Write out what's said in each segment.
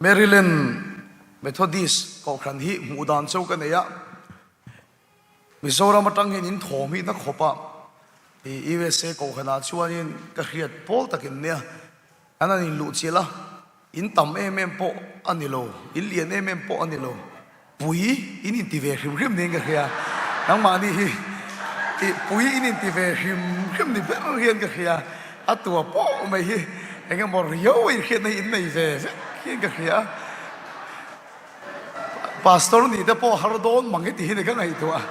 Maryland Methodist Kohhran hi hmuh dan chauh ka nei a, Mizoram atang hian in thawm hi na khawp a, i USA Kohhranah chuanin ka hriat pawl takin nia, an han inluhchilh a. In tam em em pawh a ni lo, in lian em em pawh a ni lo, pui in inti ve hrim hrim niin ka hria. Nangmahni hi i pui in inti ve hrim hrim ni ber hian ka hria. A tua pawh mai hi eng emaw riau a inhriatna hi in nei ve vek hian ka hria. Pastor nih te pawh har dawn mang hi ti hi ni ka ngaihtuah.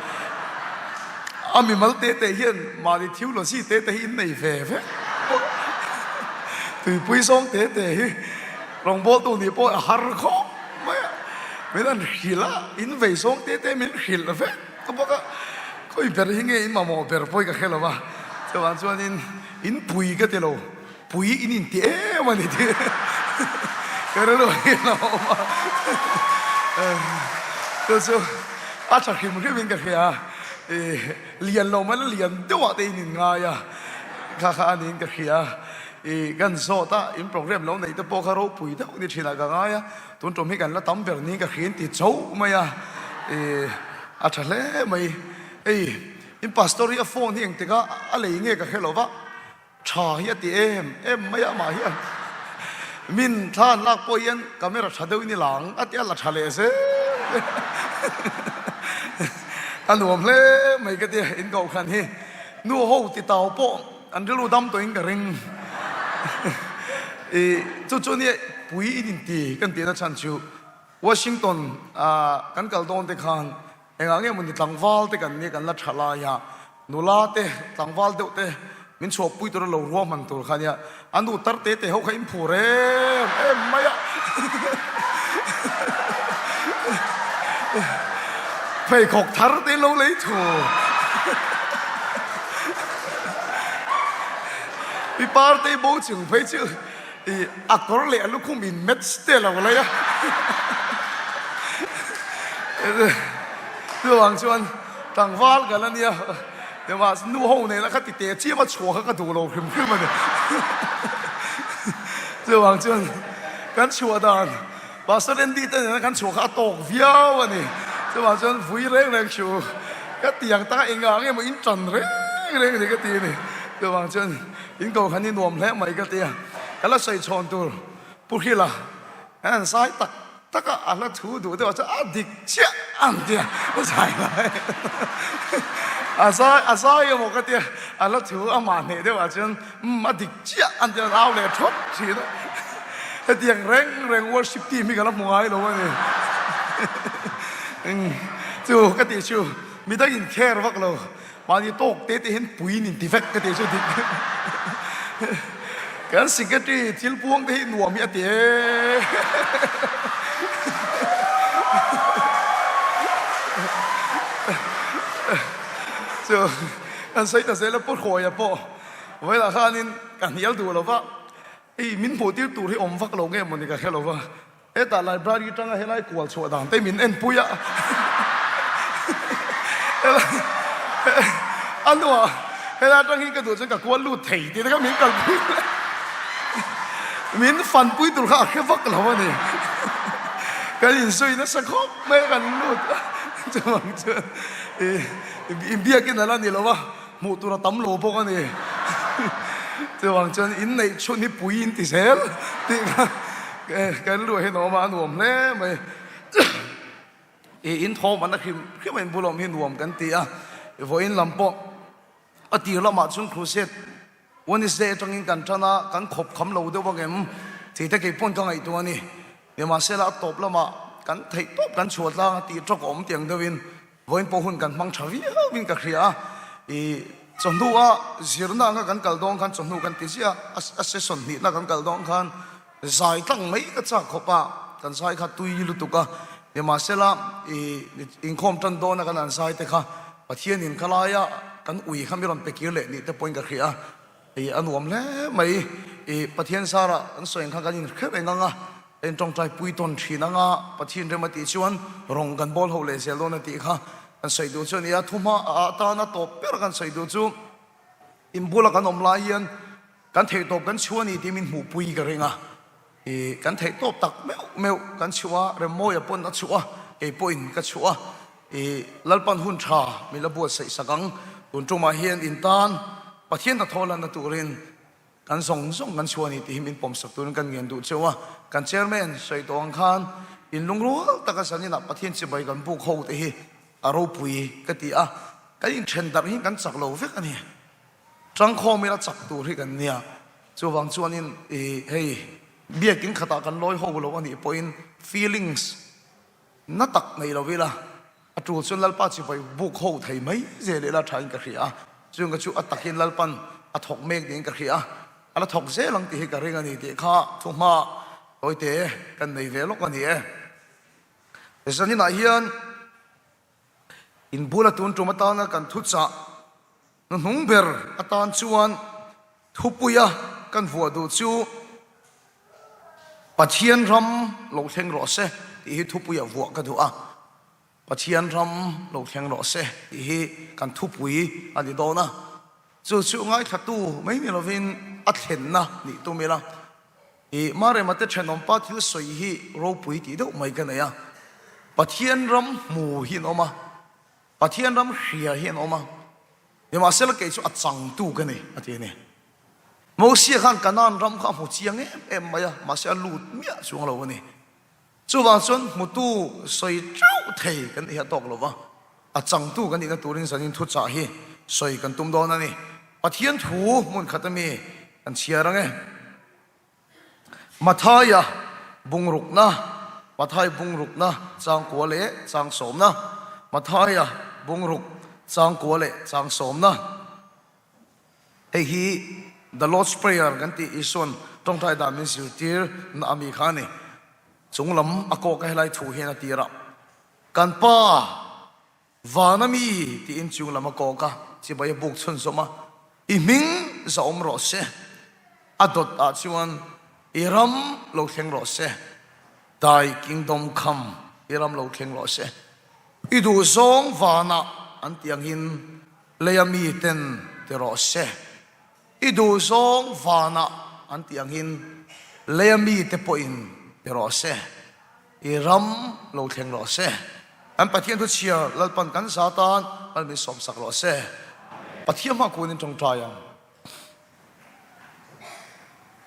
A mimal te te hian mahni theology te te hi in nei ve vek pawh tuipui zawng te te hi rawngbawltu nih pawh a har khawp mai a. Min han hrilh a, in vei zawng te te min hrilh vek bawk a. Khawi ber hi nge in mamawh ber pawh hi ka hre lo va. Chuvang chuanin in pui ka ti lo. Pui in inti em a ni tih ka rilru hian a awm a, chu chu a tha hrim hrim in ka hria, i lian lo mai la lian deuh ah te in in ngai a, kha kha a niin ka hria, i kan zawt a in program lo neih te pawh kha ropui deuh ni thin ah ka ngai a, tun tum hi kan la tam ber niin ka hria in ti chauh mai a, i a tha hle mai, hei in pastor hi a phone hi engtik a a lei nge ka hre lo va. Tha hi a ti em em mai a, amah hian min thla an lak pawh hian camera tha deuhin i lang a ti a, la tha leh zel a nuam hle mai ka ti a, in kohhran hi nu ho ti tau pawh an rilru dam tawhin ka ring i chu chu nia pui in inti kan tihna chhan chu Washington ah kan kal dawn te khan Engah nge mawni tlangval te kan nia kan la tha lai a, nula te tlangval deuh te min chhuahpui tura lo ruahman tur kha nia, a nu tar te te ho kha in phur em em mai a. Pheikhawk thar te in lo lei thu. Pi Partei bo chung phei chu i a kawr leh a lukhum in match te lo lei a. Chuvang chuan tlangval kal a nia, emaw nu ho nena kha ti teh chiam a chhuah kha ka duh lo hrim hrim a ni. Chuvang chuan kan chhuah dan Pastor Andy te nena kan chhuah kha a tawk viau a ni. Chuvang chuan vui reng reng chu ka tiang taka engah nge maw in tan reng reng a ni ka ti a ni. Chuvang chuan in ko khan i nuam hle mai ka ti a, ka la sawi chhawn tur Pu Hrila an zai tak tak a, a hla thu duh deuh ah chuan a dik chiah ang tia a zai lai a zai a zai emaw ka tia a hla thu amah hneh deuh ah chuan umm a dik chiah ang tia an au leh thawt thin a, hetiang reng reng worship team hi ka la hmu ngai lo a ni chu ka tih chu midang in care vak lo. Mahni tawk te te hian puiin in ti vek ka tih chu dik. Kan secretary thil puang te hi nuam hi a ti e. Chu kan sawi ta zel a Pu Hruaia pawh vawilah khanin ka hnial duh lo va, hei min hmuh tir tur hi awm vak lo nge mawni ka hre lo va. Hetah library atanga helai kual chhuah dan te min enpui a, a hnuah helai atang hi ka duh chuan ka kual lut thei tih te kha min kalpui leh min fanpui tur kha a hre vak lo a ni. Kan inzui nasa khawp mai a kan lut a, chuvang chuan inbiakin a la ni lo a. Hmuh tur a tam lo bawk a ni. Chuvang chuan inneih chhun hi pui in ti zel tih kha kan luah hian a awm a, a nuam hle mai. I in thawm an a hrim hrim a in bul awm hi nuam kan ti a. Vawiin lam pawh a tir lamah chuan crusade Wednesday atangin kan tan a, kan khawp kham lo deuh angem tih te kei pawn ka ngaihtuah a ni. Nimahsela a tawp lamah kan theih tawp kan chhuah tlang a tih tawk a awm tiang deuhin Vawiin pawh hun kan hmang tha viauin ka hria a, i chawhnu a zirna anga kan kal dawn khan chawhnu kan ti ziah a, a session hnihna kan kal dawn khan zai tlang mai ka chak khawp a, kan zai kha tui lutuk a, nimahsela i inkhawm tan dawna kan han zai te kha Pathianin ka laia kan ui kha mi rawn pe kir leh nih te pawhin ka hria a, i a nuam hle mai, i Pathian zara kan sawi ang khan kan inhre reng ang a. En tawngtai pui tawn thin anga Pathian rem a tih chuan rawng kan bawl ho leh zel dawn a tih kha kan sawi duh chu a ni a. Thuhma a atana tawp ber kan sawi duh chu in bula kan awm lai hian kan theihtawp kan chhuah a ni tih min hmuhpui ka ring a. I kan theih tawp tak meuh meuh kan chhuh a, Remmawia pawn a chhuh a, kei pawhin ka chhuh a. I Lalpan hun tha min la buatsaih sak ang. Tun tumah hian in tan Pathian hnathawh lanna turin kan zawng zawng kan chhuah a ni tih hi min pawmsak turin kan ngen duh cheu a. Kan Chairman sawi tawh ang khan in lungrual taka zaninah Pathian chibai kan buk ho te hi a ropui ka ti a. Kan inthen darh hi kan chak lo vek a ni. Tangkhawm ila chak tur hi kan nia. Chuvang chuanin i hei biakin khatah kan lawi ho lo a nih pawhin feelings na tak nei lo ila a tul chuan Lalpa chibai buk ho thei mai zel ila thain ka hria a. Chung ka chu a takin Lalpan a thawk mek niin ka hria a, a la thawk zel ang tih hi ka ring a ni tih kha thuhma tawite kan nei ve lawk a ni e. Zaninah hian inbula tun tum atana kan thuchah Hnuhnung ber atan chuan thupuia kan vuah duh chu Pathian ram lo thleng rawh se tih hi thupuia vuah ka duh a. Pathian ram lo thleng rawh se tih hi kan thupui a ni dawn a. Chu chu ngaithlatu mai ni lovin a thlenna nih tum ila. I Marema te thenawmpa thil sawi hi ropui tih deuh mai ka nei a. Pathian ram hmu hi an awm a. Pathian ram hria hi an awm a, nimahsela kei chu a changtu ka ni, a ti a ni. Mosia khan Kanaan ram kha a hmu chiang em em mai a, mahse a lut miah chuang lo a ni. Chuvang chuan hmutu sawi teuh thei kan nih hi a tawk lo va, a changtu kan nihna turin zanin thuchah hi sawi kan tum dawn a ni. Pathian thu hmun khat ami kan chhiar ang e. Mathaia bungrukna, Mathai bungrukna changkua leh chang sawmna, Mathaia bungruk changkua leh chang sawmna. Hei hi The Lord's Prayer kan tih Isua'n tawngtai dan min zirtir na ami kha a ni. Chung lam a kawk a helai thu hian a tir a, Kan Pa, Van a mi tiin chung lam a kawk a, chibai a buk chhunzawm a, I hming za awm rawh se, a dawt ah chuan i ram lo thleng rawh se, Thy kingdom come, i ram lo thleng rawh se, i duhzawng vanah an tih angin leia mi ten ti rawh se, i duhzawng vanah an tih angin leia mi te pawhin ti rawh se. I ram lo thleng rawh se. Kan Pathian thu chhiar Lalpan kan za tan Lal min sawmsak rawh se. Pathian hma kunin tawngtai ang.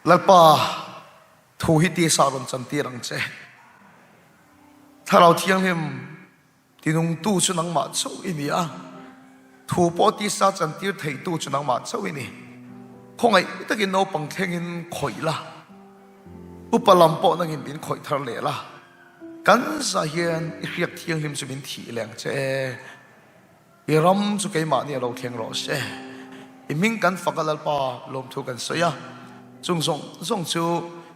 Lalpa thu hi tisa rawn chantir ang che. Thlarau Thianghlim Tinungtu chu nangmah chauh i ni a, thu pawh tisa chantir theitu chu nangmah chauh i ni. Khawngaih takin naupang thlengin khawih la, upa lam pawh nangin min khawih thar leh la, kan zah hian i hriak thianghlim chu min thih leh ang che. I ram chu keimahni a lo thleng rawh se. I hming kan fak a Lalpa lawmthu kan sawi a, chung zawng zawng chu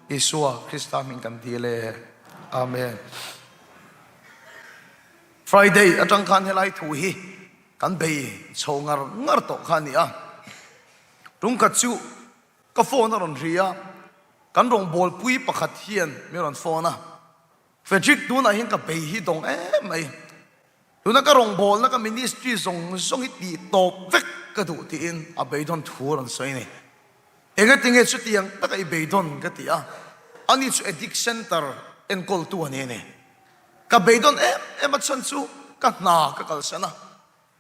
Isua Krista hming kan dil e. Amen. Friday atang khan helai thu hi kan bei chho ngar ngar tawh kha a ni a. Tungkhat chu ka phone a rawn ri a, kan rawngbawlpui pakhat hian min rawn phone a, Frederick tunah hian ka bei hi dawng em mai, tuna ka rawngbawlna ka ministry zawng zawng hi tih tawp vek ka duh tiin a beidawn thu a rawn sawi a ni. Engatinge chutiang taka i beidawn ka ti a, ani chu addict center enkawltu a ni a ni. Ka beidawn em em a chhan chu ka hna ka kalsan a,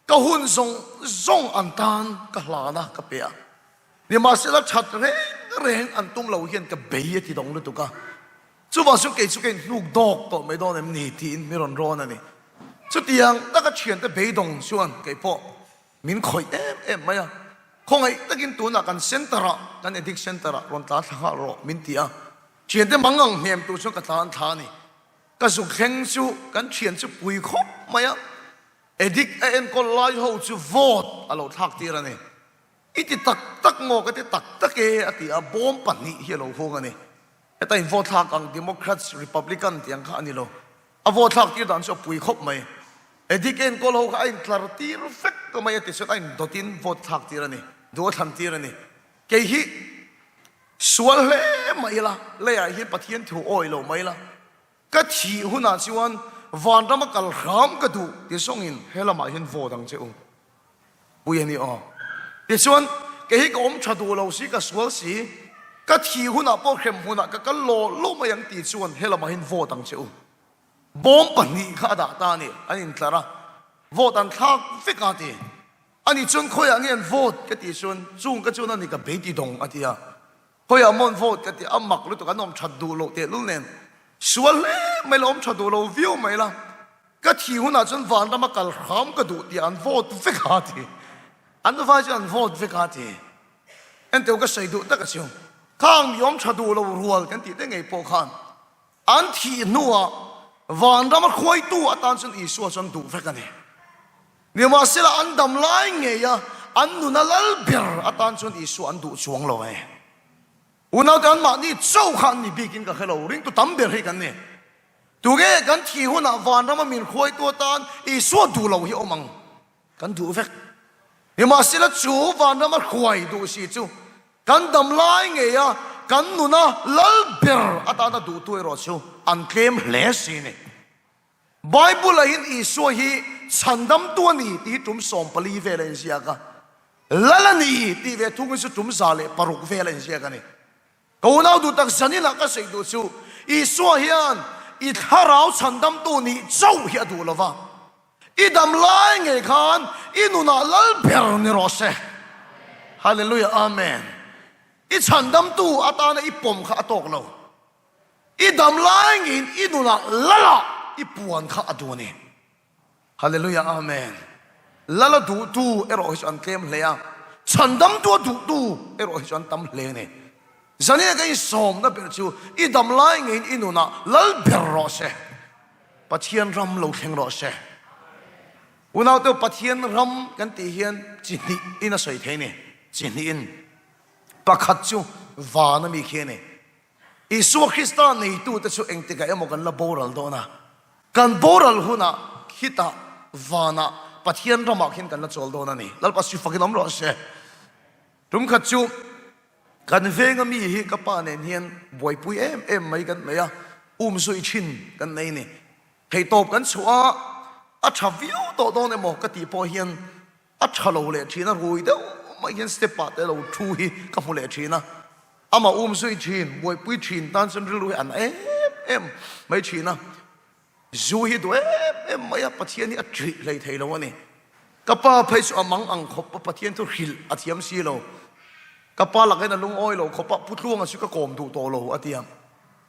ka hun zawng zawng an tan ka hlan a ka pe a. Nimahsela that reng reng an tum lo hian ka bei a ti dawng lutuk a, chuvang chuan kei chu ka inhnuk dawk tawh mai dawn em ni tiin mi rawn rawn a ni. Chutiang taka thiante beidawng chuan kei pawh Min khawih em em mai a, khawngaih takin tunah kan center ah, kan addict center ah rawn tlan thla nghal rawh min ti a, thiante mangang hnem tur chuan ka tlan thla a ni. Ka zuk thleng chu kan thian chu pui khawp mai a, addict a enkawl lai ho chu vote a lo thlak tir a ni. I ti tak tak maw ka ti tak tak e a ti a, bawm pahnih hi a lo hung a ni. Heta in vote thlak ang Democrats, Republican tih ang kha a ni lo. A vote thlak tir dan chu a pui khawp mai. Edik enkawl ho kha a intlar tir vek ta mai a ti chuan a indawt in vote thlak tir a ni, duh a thlan tir a ni. Kei hi sual hle mah ila, leiah hian Pathian thu awi lo mai ila, ka thih hunah chuan vanram a kal hram ka duh ti zawngin he lamah hian vote ang che u. Pui a ni aw. Tichuan, kei hi ka awm tha duh lo si, ka sual si. Ka thih hunah pawh hrem hmunah ka kal law law mai ang tih chuan helamah hian vote ang che u. Bawm pahnih kha a dah ta a ni, an intlar a, vote an thlak vek a ti. Ani chuan khawiah nge an vote ka tih chuan chung ka chuan a ni ka bei ti dawng a ti a. Khawiah maw an vote ka ti a mak lutuk an awm that duh loh tehlul nen sual hle mai la awm tha duh lo viau mai la ka thih hunah chuan vanrama kal hram ka duh tih an vote vek a ti. An vai chuan an vote vek a ti. Enteu ka sawi duh tak a chu khang mi awm tha duh lo rual kan tih te ngei pawh khan An thih hnuah vanrama hruaitu atan chuan Isua chuan duh vek a ni. Nimahsela an dam lai ngeia an nuna lal ber atan chuan Isua an duh chuang lo e. Unaute anmahni cho kha an ni bikin ka hre lo, ringtu tam ber hi kan ni. Tunge kan thih hunah vanrama min hruaitu atan Isua duh lo hi awm ang? Kan duh vek. Nimahsela chu vanrama hruai duh si chu Kan dam lai ngeia kan nuna lal ber atana duhtu erawh chu an tlem hle si ni. Bible-ah hian Isua hi chhandamtu a ni tih hi tum 14 vel a inziak a, lal a ni tih ve thungin chu tum 106 vel a inziak a ni. Ka unau duh tak zaninah ka sawi duh chu Isua hian i thlarau chhandamtu nih chauh hi a duh lo va, I dam lai ngei khan i nunah lal ber ni rawh se. Hallelujah Amen. I chhandamtu atana i pawm kha a tawk lo. I dam lai ngeiin i nunah lalah i puan kha a duh a ni. Hallelujah Amen. Lal a duhtu erawh hi chu an tlem hle a, chhandamtu a duhtu erawh hi chu an tam hle a ni. Zania ka insawmna ber chu i dam lai ngeiin i nunah lal ber rawh se. Pathian ram lo thleng rawh se. Unaute Pathian ram kan tih hian chi hnih in a sawi thei a ni. Chi hnih in. Pakhat chu van a mi khi a ni. Isua Krista neitute chu engtikah emaw kan la boral dawn a. Kan boral hunah khitah vanah Pathian ramah khian kan la chawl dawn a ni. Lalpa sifakin awm rawh se. Tumkhat chu Kan venga mi hi ka pa nen hian buaipui em em mai kan nei a, um zui thin kan nei ni. Theihtawp kan chhuah a, a tha viau tawh dawn emaw ka tih pawh hian a tha lo leh thin a, rui deuh mai hian step ah te lo thu hi ka hmu leh thin a. Amah um zui thin, buaipui thin tan chuan rilru hi a na em em mai thin a. Zu hi duh em em mai a, Pathian hi a ṭih hlei thei lo a ni. Ka pa phei chu a mang ang khawp a, Pathian thu hrilh a thiam si lo. Ka pa lakin a lungawi lo khawp a, Pu Tluanga chu ka kawm duh tawh lo a ti a.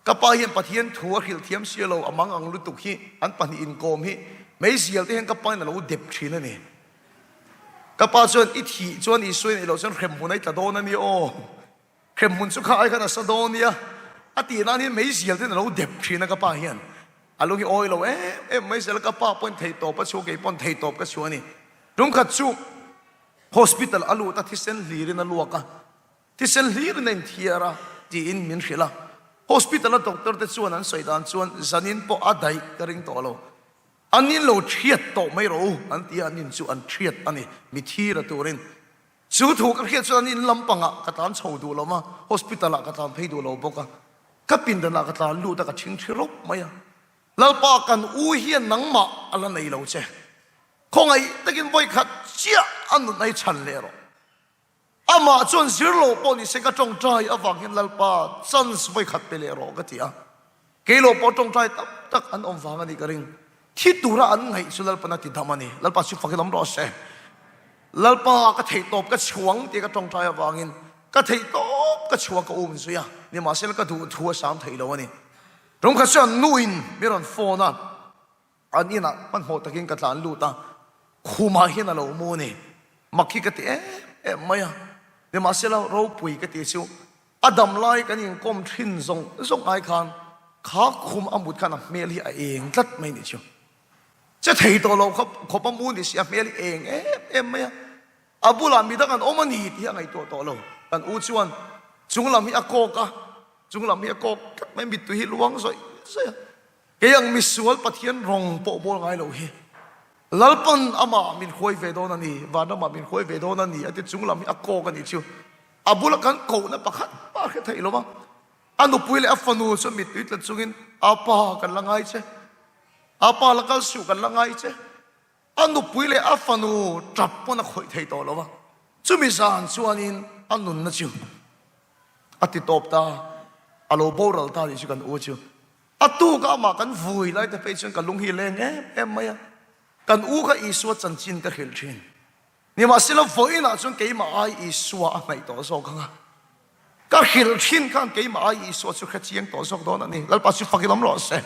Ka pa hian Pathian thu a hrilh thiam si lo, a mang ang lutuk hi an pahnih inkawm hi meizial te hian ka pa in a lo dep ṭhin a ni. Ka pa chuan, I thih chuan Isua in ei loh chuan hremhmun a i tla dawn a ni aw. Hremhmun chu kha ai khan a sa dawn nia a tih nan hian meizial ten a lo dep thin a ka pa hian a lung hi awi lo em em mai zel a ka pa pawhin thei tawp a chhuak kei pawn thei tawp ka chhuah a ni. Tumkhat chu hospital a lut a thisen hlirin a luak a thisen hlirin a inthiar a tiin min hrilh a hospital a doctor te chuan an sawi dan chuan zanin pawh a daih ka ring tawh lo an in lo thiat tawh mai rawh u an ti a an in chu an thiat a ni mithir a turin Chu thu ka hriat chuan in lampangah ka tlan chho duh lo ma, hospital ah ka tlan phei duh lo bawk a, ka pindanah ka tlan lut a, ka thing thi rawp mai a. Lalpa kan u hian nangmah a la nei lo che, khawngaih takin vawi khat chiah a nun ai chhan leh rawh. Amah chuan zir lo pawh ni se ka tawngtai avang hian Lalpa chance vawi khat pe leh rawh ka ti a. Keilo pawh tawngtai tam tak an awm vang a nih ka ring. Thi tura an ngaih chu Lalpan a ti dam a ni. Lalpa chu fakin awm rawh se. Lalpa ka theihtawp ka chhuang tih ka tawngtai avangin ka theihtawp ka chhuang ka um zui a, nimahsela ka duh thu a sam thei lo a ni. Tumkhat chuan nuin mi rawn phone a, an inah hmanhmawh takin ka tlan lut a, khumah hian a lo mu a ni. Mak hi ka ti em em mai a, nimahsela ropui ka ti chu A dam lai kan inkawm thin zawng zawng ai khan kha khum a mut khan a hmel hi a eng tlat mai nih chu. Che thei tawh lo kha khawp a mu ni si a hmel hi eng em em mai a. A bulah midang an awm a ni tih hi a ngaihtuah tawh lo. Kan u chuan chunglam hi a kawk a, chunglam hi a kawk tlat mai mittui hi luang zawih zawih a. Kei ang misual Pathian rawng pawh bawl ngai lo hi Lalpan amah min hruai ve dawn a ni, vanramah min hruai ve dawn a ni a ti chunglam hi a kawk a nih chu. A bula kan kohna pakhat mah a hre thei lo va, a nupui leh a fanu chu mittui tla chungin, Apa, kan la ngai che. Apa, la kal suh, kan la ngai che. A nupui leh a fanu tap pawn a khawih thei tawh lo va, chumi zan chuanin a nunna chu. A ti tawp ta, a lo boral ta tih chu kan u chu. A tuk a amah kan vui lai te phei chuan ka lung hi leng em em mai a. Kan u kha Isua chanchin ka hrilh thin. Nimahsela vawiinah chuan keimah ai Isua a hnaih tawh zawk ang a. Ka hrilh thin khan keimah ai Isua chu hre chiang tawh zawk dawn a ni. Lalpa chu fak ilawm rawh se.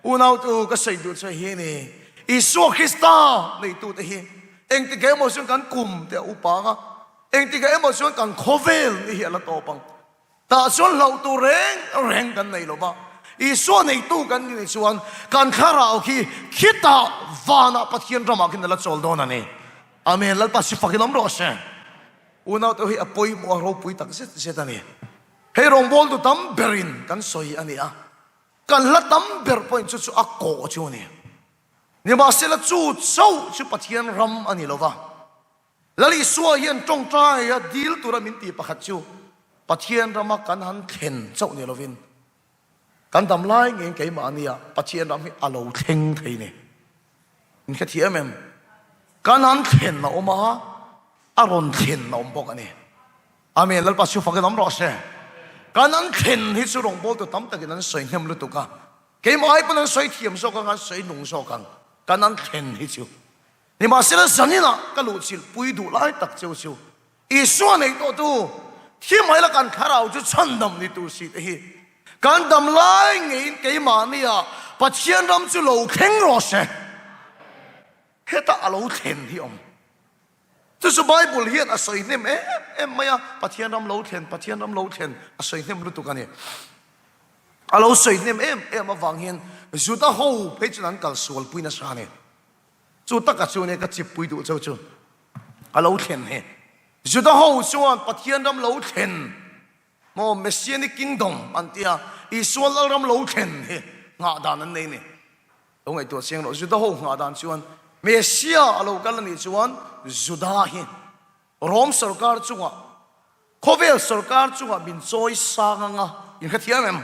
Unautu ka sawi duh chu hi a ni. Isua Krista neitute hi engtikah emaw chuan kan kum te a upa ang a, engtikah emaw chuan kan khawvel ni hi a la tawp ang. Tah chuan hlauh tur reng reng kan nei lo va, Isua neitu kan ni chuan kan thlarau khi khitah vanah Pathian ramah khin a la chawl dawn a ni. Amen. Lalpa si fakin awm rawh se. Unaute hi a pawimawh a ropui tak zet zet a ni. Hei rawngbawltu tam berin kan sawi a ni a, kan hla tam ber pawhin chu chu a kawh chu a ni. Nimahsela chu chauh chu Pathian ram a ni lo va. Lal Isua hian tawngtaia dil tura min tih pakhat chu Pathian rama kan han thlen chauh ni lovin kan dam lai ngeiin keimahnia Pathian ram hi a lo thleng thei ni. Min hre thiam em? Kan han thlen a awm a, a rawn thlen a awm bawk a ni. Amen. Lalpa chu fakin awm rawh se. Kan han thlen hi chu rawngbawltu tam takin an sawi hnem lutuk a, keimah ai pawn an sawi thiam zawk ang, an sawi nung zawk ang. Kan han thlen hi chu Nimahsela zaninah ka luhchilh pui duh lai tak cheu chu Isua nei tawhtu thi mai la kan thlarau chu chhandam ni tur si te hi kan dam lai ngeiin keimahnia Pathian ram chu lo thleng rawh se. Heta a lo thlen hi awm. Chu chu Bible hian a sawi hnem em em mai a, Pathian ram lo thlen, Pathian ram lo thlen a sawi hnem lutuk a ni. A lo sawi hnem em em avang hian Juda ho phei chuan an kal sualpui nasa a ni. Chu taka chu nia ka chip pui duh cheu chu a lo thlen hi. Juda ho chuan Pathian ram lo thlen maw Messianic Kingdom an tia Isua Lalram lo thlen hi nghah dan an nei ni. Lo ngaihtuah chiang rawh. Juda ho nghah dan chuan Messia a lo kal a nih chuan Juda hi Rom sorkar chungah khawvel sorkar chungah min chawi sang anga in hrethiam em?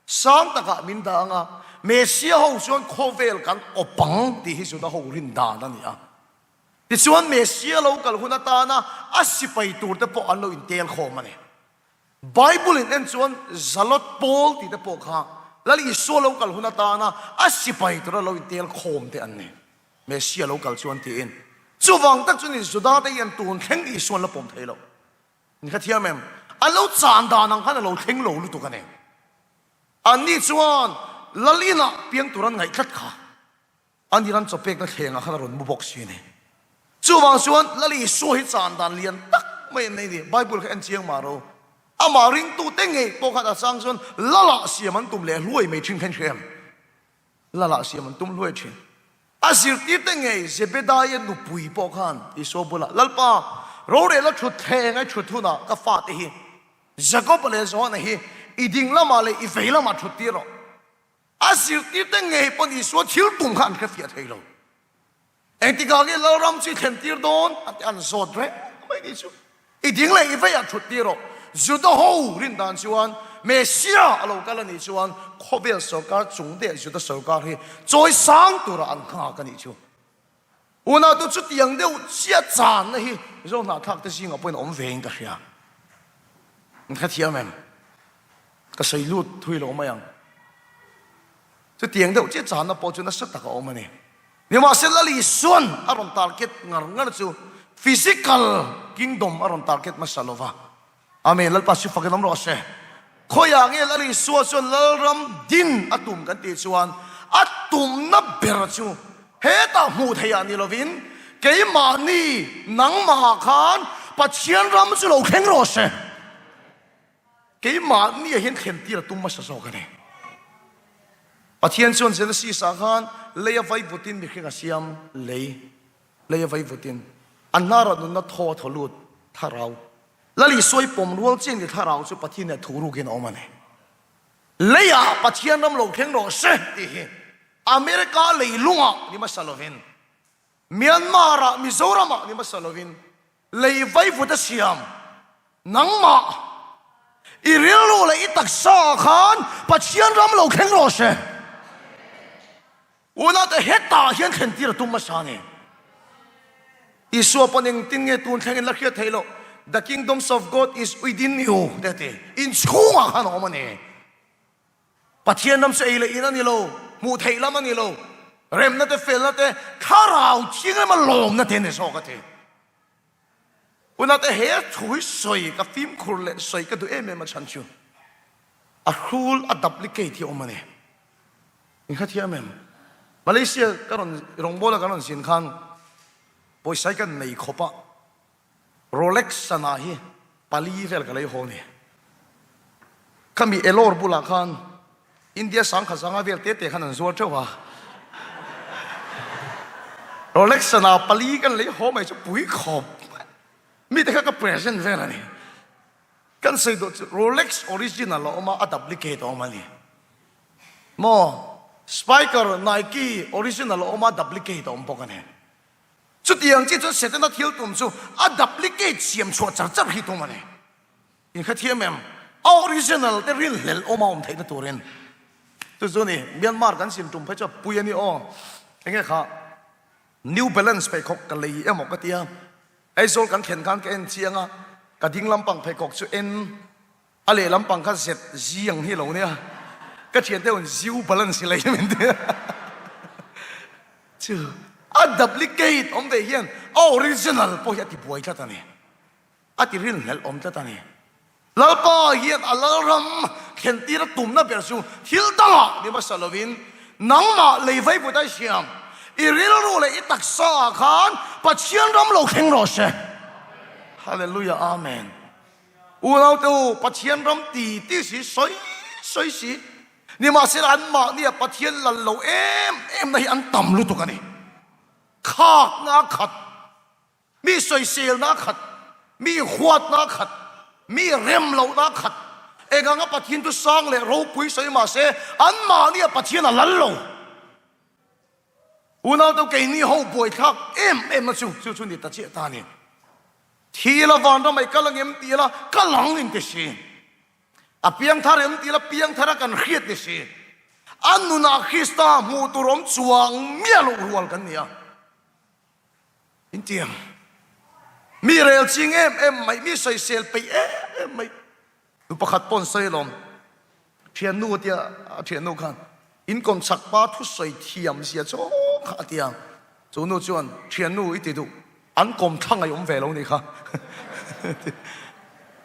Sang takah min dah anga Messia ho chuan khawvel kan awp ang tih hi Juda ho rin dan a ni a. Tichuan Messia lo kal hun atana a sipai tur te pawh an lo intel khawm a ni. Bible in en chuan Zalot Paul tih te pawh kha Lal Isua lo kal hun atana a sipai tura lo intel khawm te an ni. Messia lo kal chuan tiin. Chuvang tak chuan Juda te hian tun thleng Isua an la pawm thei lo. Ni kha thiam em? A lo chan dan ang khan a lo thleng lo lutuk a ni. Anni chuan Lal inah piang tur an ngaih tlat kha. Ani ran chawpekna thlengah khan a rawn mu bawk si a ni. Chuvang chuan Lal Isua hi chan dan lian tak mai an nei a ni. Bible kha en chiang mah ro. Amah ringtute ngei pawh khan a chang chuan Lalah siam an tum leh hluai mai thin kha in hria em? Lalah siam an tum hluai thin. A zirtirte ngei Zebedaia nupui pawh khan Isua bulah, Lalpa, rorel a thut thleng a i thut hunah ka fate hi Jakoba leh Johana hi i ding lamah leh i vei lamah thut tir rawh. A zirtirte ngei pawn Isua thil tum kha an hrefiah thei lo. Engtikah nge Lalram chu i thlen tir dawn? A ti an zawt reng mai ni chu. I ding leh i veiah thut tir rawh. Juda ho rin dan chuan Messia a lo kal a nih chuan khawvel sorkar chung deh Juda sorkar hi chawi sang tura an nghak a nih chu. Unautu chutiang deuh chiah channa hi Mizo hnahthlak te zingah pawhin a awm ve in ka hria. Min hrethiam em? Ka sawi lut thui lo mai ang. Chutiang deuh chiah channa pawh chu nasa tak a awm a ni. Nimahsela Lal Isuan a rawn target ngar ngar chu physical kingdom a rawn target hmasa lo va. Amen. Lalpa chu fakin awm rawh se. Khawiah nge Lal Isua chuan Lalram din a tum kan tih chuan a tumna ber chu hetah hmuh theih ah ni lovin keimahni nangmahah khan Pathian ram chu lo thleng rawh se. Keimahni ah hian thlen tir a tum hmasa zawk a ni. Pathian chuan Genesis ah khan lei a vaivutin mihring a siam, lei, lei a vaivutin a hnarah nunna thaw a thaw lut, thlarau. Lal Isua i pawm rual chiang ni thlarau chu Pathian nih a thu rukin a awm a ni. Leiah Pathian ram lo thleng rawh se tih hi America leilungah ni hmasa lovin, Myanmar ah, Mizoram ah ni hmasa lovin lei vaivut a siam. Nangmah i rilru leh i taksa ah khan Pathian ram lo thleng rawh se. Unate hetah hian thlen tir a tum hmasa a ni. Isua pawn engtin nge tun thlengin la hriat theih loh. The kingdoms of God is within you te a ti. In chhungah khan a awm a ni. Pathian ram chu ei leh in a ni lo, hmuh theih lam a ni lo, remna te felna te, thlarau thianghlim a lawmna te a ni zawk a ti. Unate he thu hi sawi ka fimkhur leh sawi ka duh em em a chhan chu a hrul a duplicate hi a awm a ni. In kha thiam em? Malaysia ka rawn rawngbawla kan rawn zin khan pawisa hi kan nei khawp a, Rolex sana hi pali vel ka lei haw ni. Khami Elor bulah khan India sangkhat zanga vel te te khan an zuar teuh a. Rolex sana pali kan lei haw mai chu pui khawp. Mi te kha ka present vel a ni. Kan sawi duh chu Rolex original a awm a, a duplicate a awm a ni. Maw? Spiker, Nike original a awm a, duplicate a awm bawk a ni. Chutiang chi chuan Setana thil tum chu a duplicate siam chhuah char char hi tum a ni. In hrethiam em? A original te rinhlelh awm a awm theihna turin. Chu chu ni, Myanmar kan sim tum phei chu a pui a ni aw. Enge kha New Balance pheikhawk ka lei emaw ka tia. Aizawl kan thlen khan ka en chiang a, ka ding lampang pheikhawk chu en A lehlam pang kha zet zi ang hi lo nia. Ka thiante hun ziu balance hi lei min ti a. Chu a duplicate awm ve hian a original pawh hi a ti buai tlat a ni. A ti rinhlelh awm tlat a ni. Lalpa hian a lalram thlentir a tumna ber chu thil dangah ni hmasa lovin nangmah lei vaivut a siam i rilru leh i taksa ah khan Pathian ram lo thleng rawh se. Hallelujah Amen. Unaute u, Pathian ram ti ti si, sawi sawi si, nimahsela anmahnia Pathian lal lo em emna hi an tam lutuk a ni. Khakna a khat, mi sawiselna a khat, mi huatna a khat, mi rem lohna a khat. Eng anga Pathian chu sang leh ropui sawi mahse anmahnia Pathian a lal lo. Unaute u, keini ho buaithlak em emna chu chu chu ni ta chiah ta a ni. Thi la vanram ai kal angem ti la kal ang in ti si. A piangthar em ti la piangthar a kan hriat ni si. A nunah Krista hmuh tur awm chuang miah loh rual kan ni a. In ti ang. Mi rel ching em em mai, mi sawisel peih em em mai. Nu pakhat pawh an sawi alawm, Thiannu a tia, a thiannu khan in kawm chak pa thusawi thiam zia chu kha a tia. Chu nu chuan, Thiannu i ti duh, an kawm thla ngaihawm ve lo ni kha.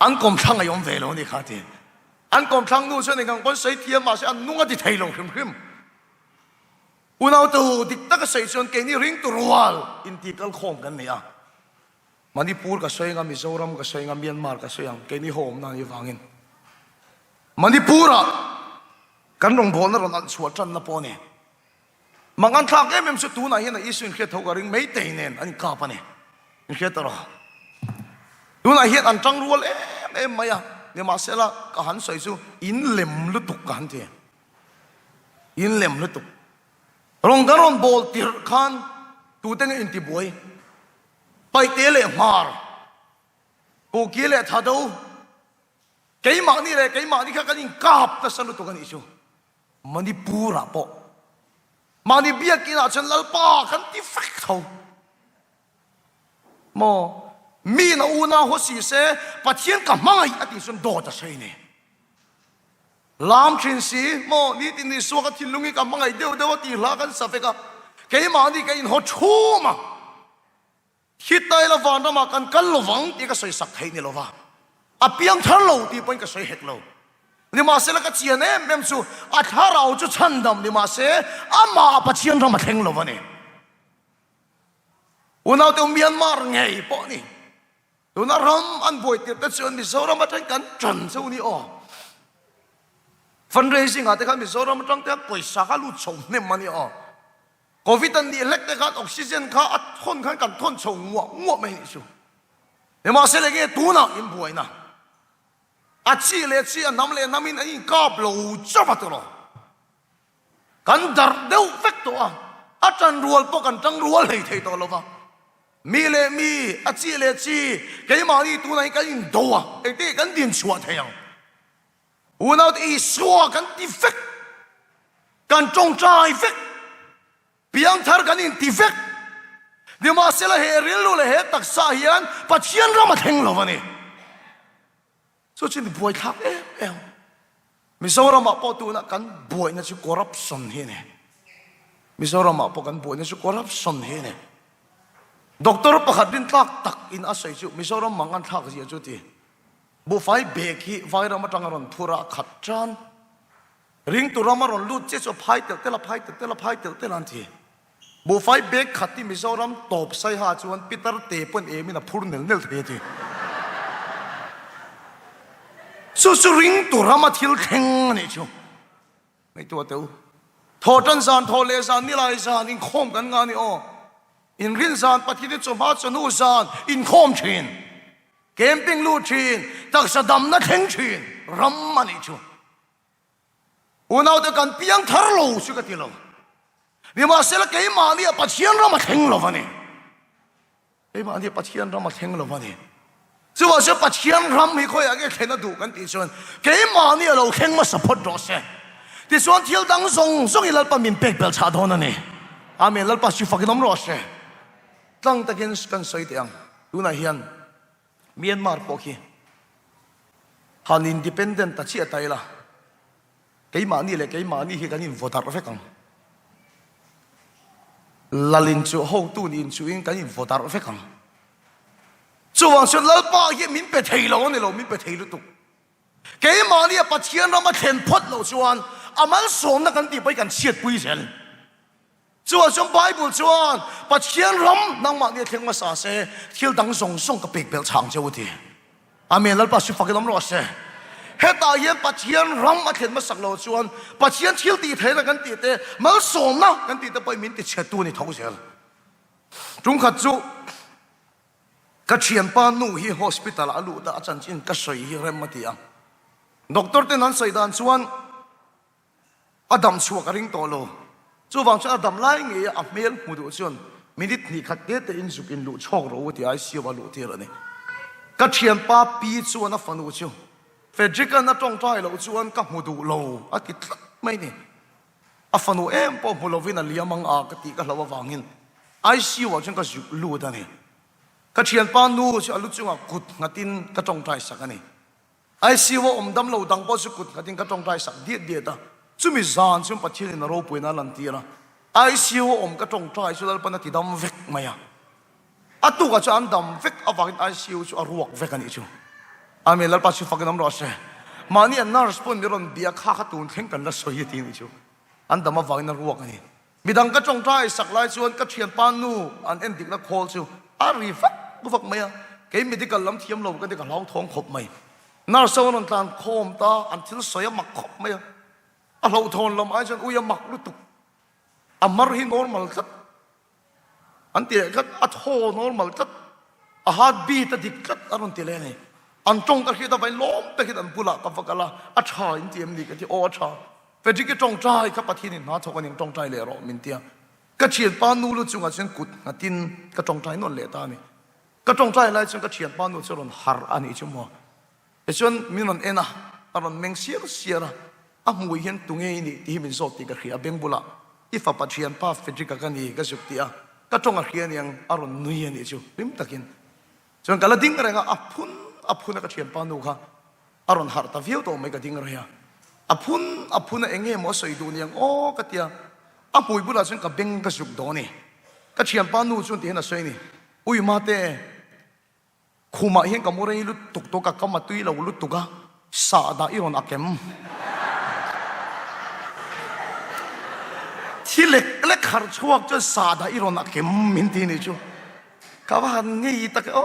An kawm thla ngaihawm ve lo ni kha a ti. An kawm thlang nu chuan engang pawn sawi thiam mahse an nung a ti thei lo hrim hrim. Unautu dik taka sawi chuan keini ringtu rual inti kalkhawm kan ni a. Manipur ka sawi anga, Mizoram ka sawi anga, Myanmar ka sawi ang, keini ho awmna anih vangin Manipur-ah kan rawngbawlna rawn alh chhuah tanna pawh a ni. Mangan thlak em em chu tunah hian a Isu inhriat tho ka ring Meitei nen an inkap a ni. Inhriat ta rawh. Tunah hian an tang rual em em mai a, nimahsela ka han sawi chu in lem lutuk ka han ti. In lem lutuk. Rawng kan rawn bawl tirh khan tute nge intibuai? Paihte leh hmar, Kuki leh Thado, keimahni leh keimahni kha kan inkap nasa lutuk a nih chu. Manipur-ah pawh mahni biakinah chuan Lalpa kan ti vek tho. Maw? Miin a unau haw si se, Pathian ka hmangaih a tih chuan dawt a sawi a ni. Lam thin si, maw? Nitin Isua ka thinlung hi ka hmangaih deuh deuh a tih hla kan sa vek a, keimahni ka inhaw thum a. Khitaila vanramah kan kal lovang tih ka sawi sak theih ni lova, a piang thar lo tih pawhin ka sawi hek lo. Nimahsela ka chian em em chu a thlarau chu chhandam ni mahse amah Pathian ram a thleng lo a ni. Unaute Myanmar ngei pawh a ni. Tuna ram an buai tirh te chuan Mizoram atang kan tan cheu ni aw. Fundraising ah te khan Mizoram atang te khan pawisa kha lut chho hnem a ni aw. Covid an nih hlek te khan oxygen kha a thawn khan kan thawn chho nguah nguah mai nih chu. Nimahsela enge tunah in buaina a chi leh chi a hnam leh hnam in an inkap lo chauh a tawh. Kan darh deuh vek tawh a, a tan rual pawh kan tang rual hlei thei tawh lo va. Mi leh mi, a chi leh chi, keimahni tunah hi kan indo a, engtin nge kan din chhuah thei ang? Unaute Isua kan ti vek, kan tawngtai vek, piangthar kan inti vek. Nimahsela he rilru leh he taksa hian Pathian ram a thleng lo a ni. Chu chu mi buaithlak em em. Mizoramah pawh tunah kan buaina chu corruption hi a ni. Mizoramah pawh kan buaina chu corruption hi a ni. Doctor pakhat rintlak tak in a sawi chu Mizoram mang an thlak zia chu ti. Buhfai bag hi Vairam atanga rawn phur a khat tan. Ringtu rama rawn lut chiah chu a phai telh telh a phai telh telh a phai telh telh a an ti. Buhfai bag khat hi Mizoram tawp saiha chuan pitar te pawn emin a phur nel nel thei a ti. Chu chu ringtu rama thil thleng a nih chu. Ngaihtuah teh u. Thawhtan zan, thawh leh zan, nilai zan inkhawm kan ngah a ni aw. Inrin zan, Pathian hi chawhma chawhnu zan inkhawm thin. Camping lut thin, taksa damna thleng thin ram a nih chu. Unaute kan piang thar lo chu ka ti lo. Nimahsela keimahni a Pathian ram a thleng lo a ni. Keimahni a Pathian ram a thleng lo a ni. Chuvang chuan Pathian ram hi khawiah nge thlen a duh kan tih chuan keimahni a lo thleng hmasa phawt rawh se. Tichuan thil dang zawng zawng i Lalpa min pek belh chhah dawn a ni. Amen. Lalpa chu fakin awm rawh se. Tlang takin kan sawi teh ang. Tunah hian Myanmar pawh khi han independent ta chiah ta ila, keimahni leh keimahni hi kan invaw darh vek ang. Lal inchuh hotu nih inchuhin kan invaw darh vek ang. Chuvang chuan Lalpa hi min pe thei lo a ni lo, min pe thei lutuk. Keimahni a Pathian rama thlen phawt loh chuan a malsawmna kan tih pawhin kan chhiatpui zel. Chuvang chuan Bible chuan Pathian ram nangmahni a thleng hmasa se thil dang zawng zawng ka pek belh chhang che u ti. Amen Lalpa si fakin awm rawh se. Hetah hian Pathian ram a thlen hmasak lo chuan Pathian thil tih theihna kan tih te malsawmna kan tih te pawhin min ti chhetu a ni tho zel. Tungkhat chu ka thianpa nu hi hospital ah a lut a, a chanchin ka sawi hi rem a ti a. Doctor ten an sawi dan chuan A dam chhuak a ring tawh lo. Chuvang chuan a dam lai ngei a, a hmel hmu duh chuan minute hnih khat te te in zuk in luh chhawk rawh u tih ICU a luh tir a ni. Ka thianpa pi chuan a fanu chu Frederick-a'n a tawngtai loh chuan ka hmu duh lo a ti tlat mai ni. A fanu em pawh hmu lovin a liam ang a ka tih ka hlauh avangin ICU ah chuan ka zuk lut a ni. Ka thianpa nu chu a lu chungah kut nghatin ka tawngtai sak a ni. ICU a awm dam lo dang pawh chu kut nghatin ka tawngtai sak diat diat a, chumi zan chuan Pathianin a ropuina a lantir a, ICU a awm ka tawngtai chu Lalpan a ti dam vek mai a, a tukah chuan an dam vek avangin ICU chu a ruak vek a nih chu. Amen, Lalpa chu fakin awm rawh se. Mahni a nurse pawn mi rawn bia kha kha tun thleng kan la sawi a ti a nih chu. An dam avangin a ruak a ni. Midang ka tawngtai sak lai chuan ka thianpa nu an en dikna khawl chu a ri vak vak mai a, kei medical lam thiam lo ka ti ka hlauthawng khawp mai. Nurse ho an rawn tlan khawm ta, an thil sawi a mak khawp mai a, a hlauhthawn lam ai chuan ui a mak lutuk, a mar hi normal tlat. An ti leh tlat, a thaw normal tlat, a heart beat a dik tlat a rawn ti leh a ni. An tawng ka hriat avangin lawm takin an bulah ka va kal a, a tha in ti em ni ka ti, aw a tha. Frederick-i tawngtai kha Pathianin hna thawk a ning tawngtai leh rawh min ti a. Ka thianpa nu lu chungah chuan kut nghatin ka tawngtai nawn leh ta a ni. Ka tawngtai lai chuan ka thianpa nu chu a rawn harh a nih chu maw. Tichuan min rawn en a, a rawn meng siar siar a, a hmui hian tunge i nih tih hi min zawt tih ka hria, a beng bulah i fapa thianpa Frederick-a ka ni ka zuk tih a, ka tawng a hria aniang a rawn nui a nih chu hlim takin. Chuan ka la ding reng a, a phun a phun a ka thianpa nu kha a rawn harh ta viau tawh mai ka ding rei a, a phun a phun a enge maw a sawi duh niang aw ka tia, a hmui bulah chuan ka beng ka zuk dawn a ni, ka thianpa nu chuan tihian a sawi a ni, Ui mate, Khumah hian ka mu rei lutuk tawh ka kam a tui lo lutuk a, sahdah i rawn a kem. Thi lek lek harh chhuak chuan sahdah i rawn a kem min ti nih chu. Ka va han ngei tak e aw.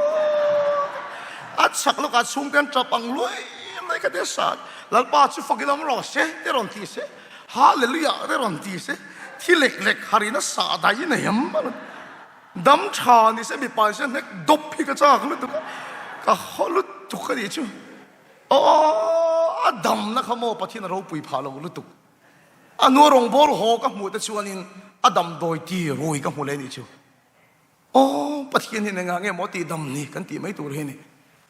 A chak lawkah chhungte an tap ang luai luai ka tia sah Lalpa chu fak in awm rawh se te rawn ti se, Hallelujah te rawn ti se, thi lek lek harh in a sahdah i nei em a rawn. Dam tha ni se mipa in se hnek dawp hi ka chak lutuk a, ka haw lutuk a nih chu. Aw a damna kha maw Pathian a ropui phah lo lutuk. A hnu a rawngbâwl haw ka hmuh te chuanin a damdawi ti rui ka hmu leh a nih chu. Aw Pathian hian engah nge maw tih dam ni kan tih mai tur hi a ni.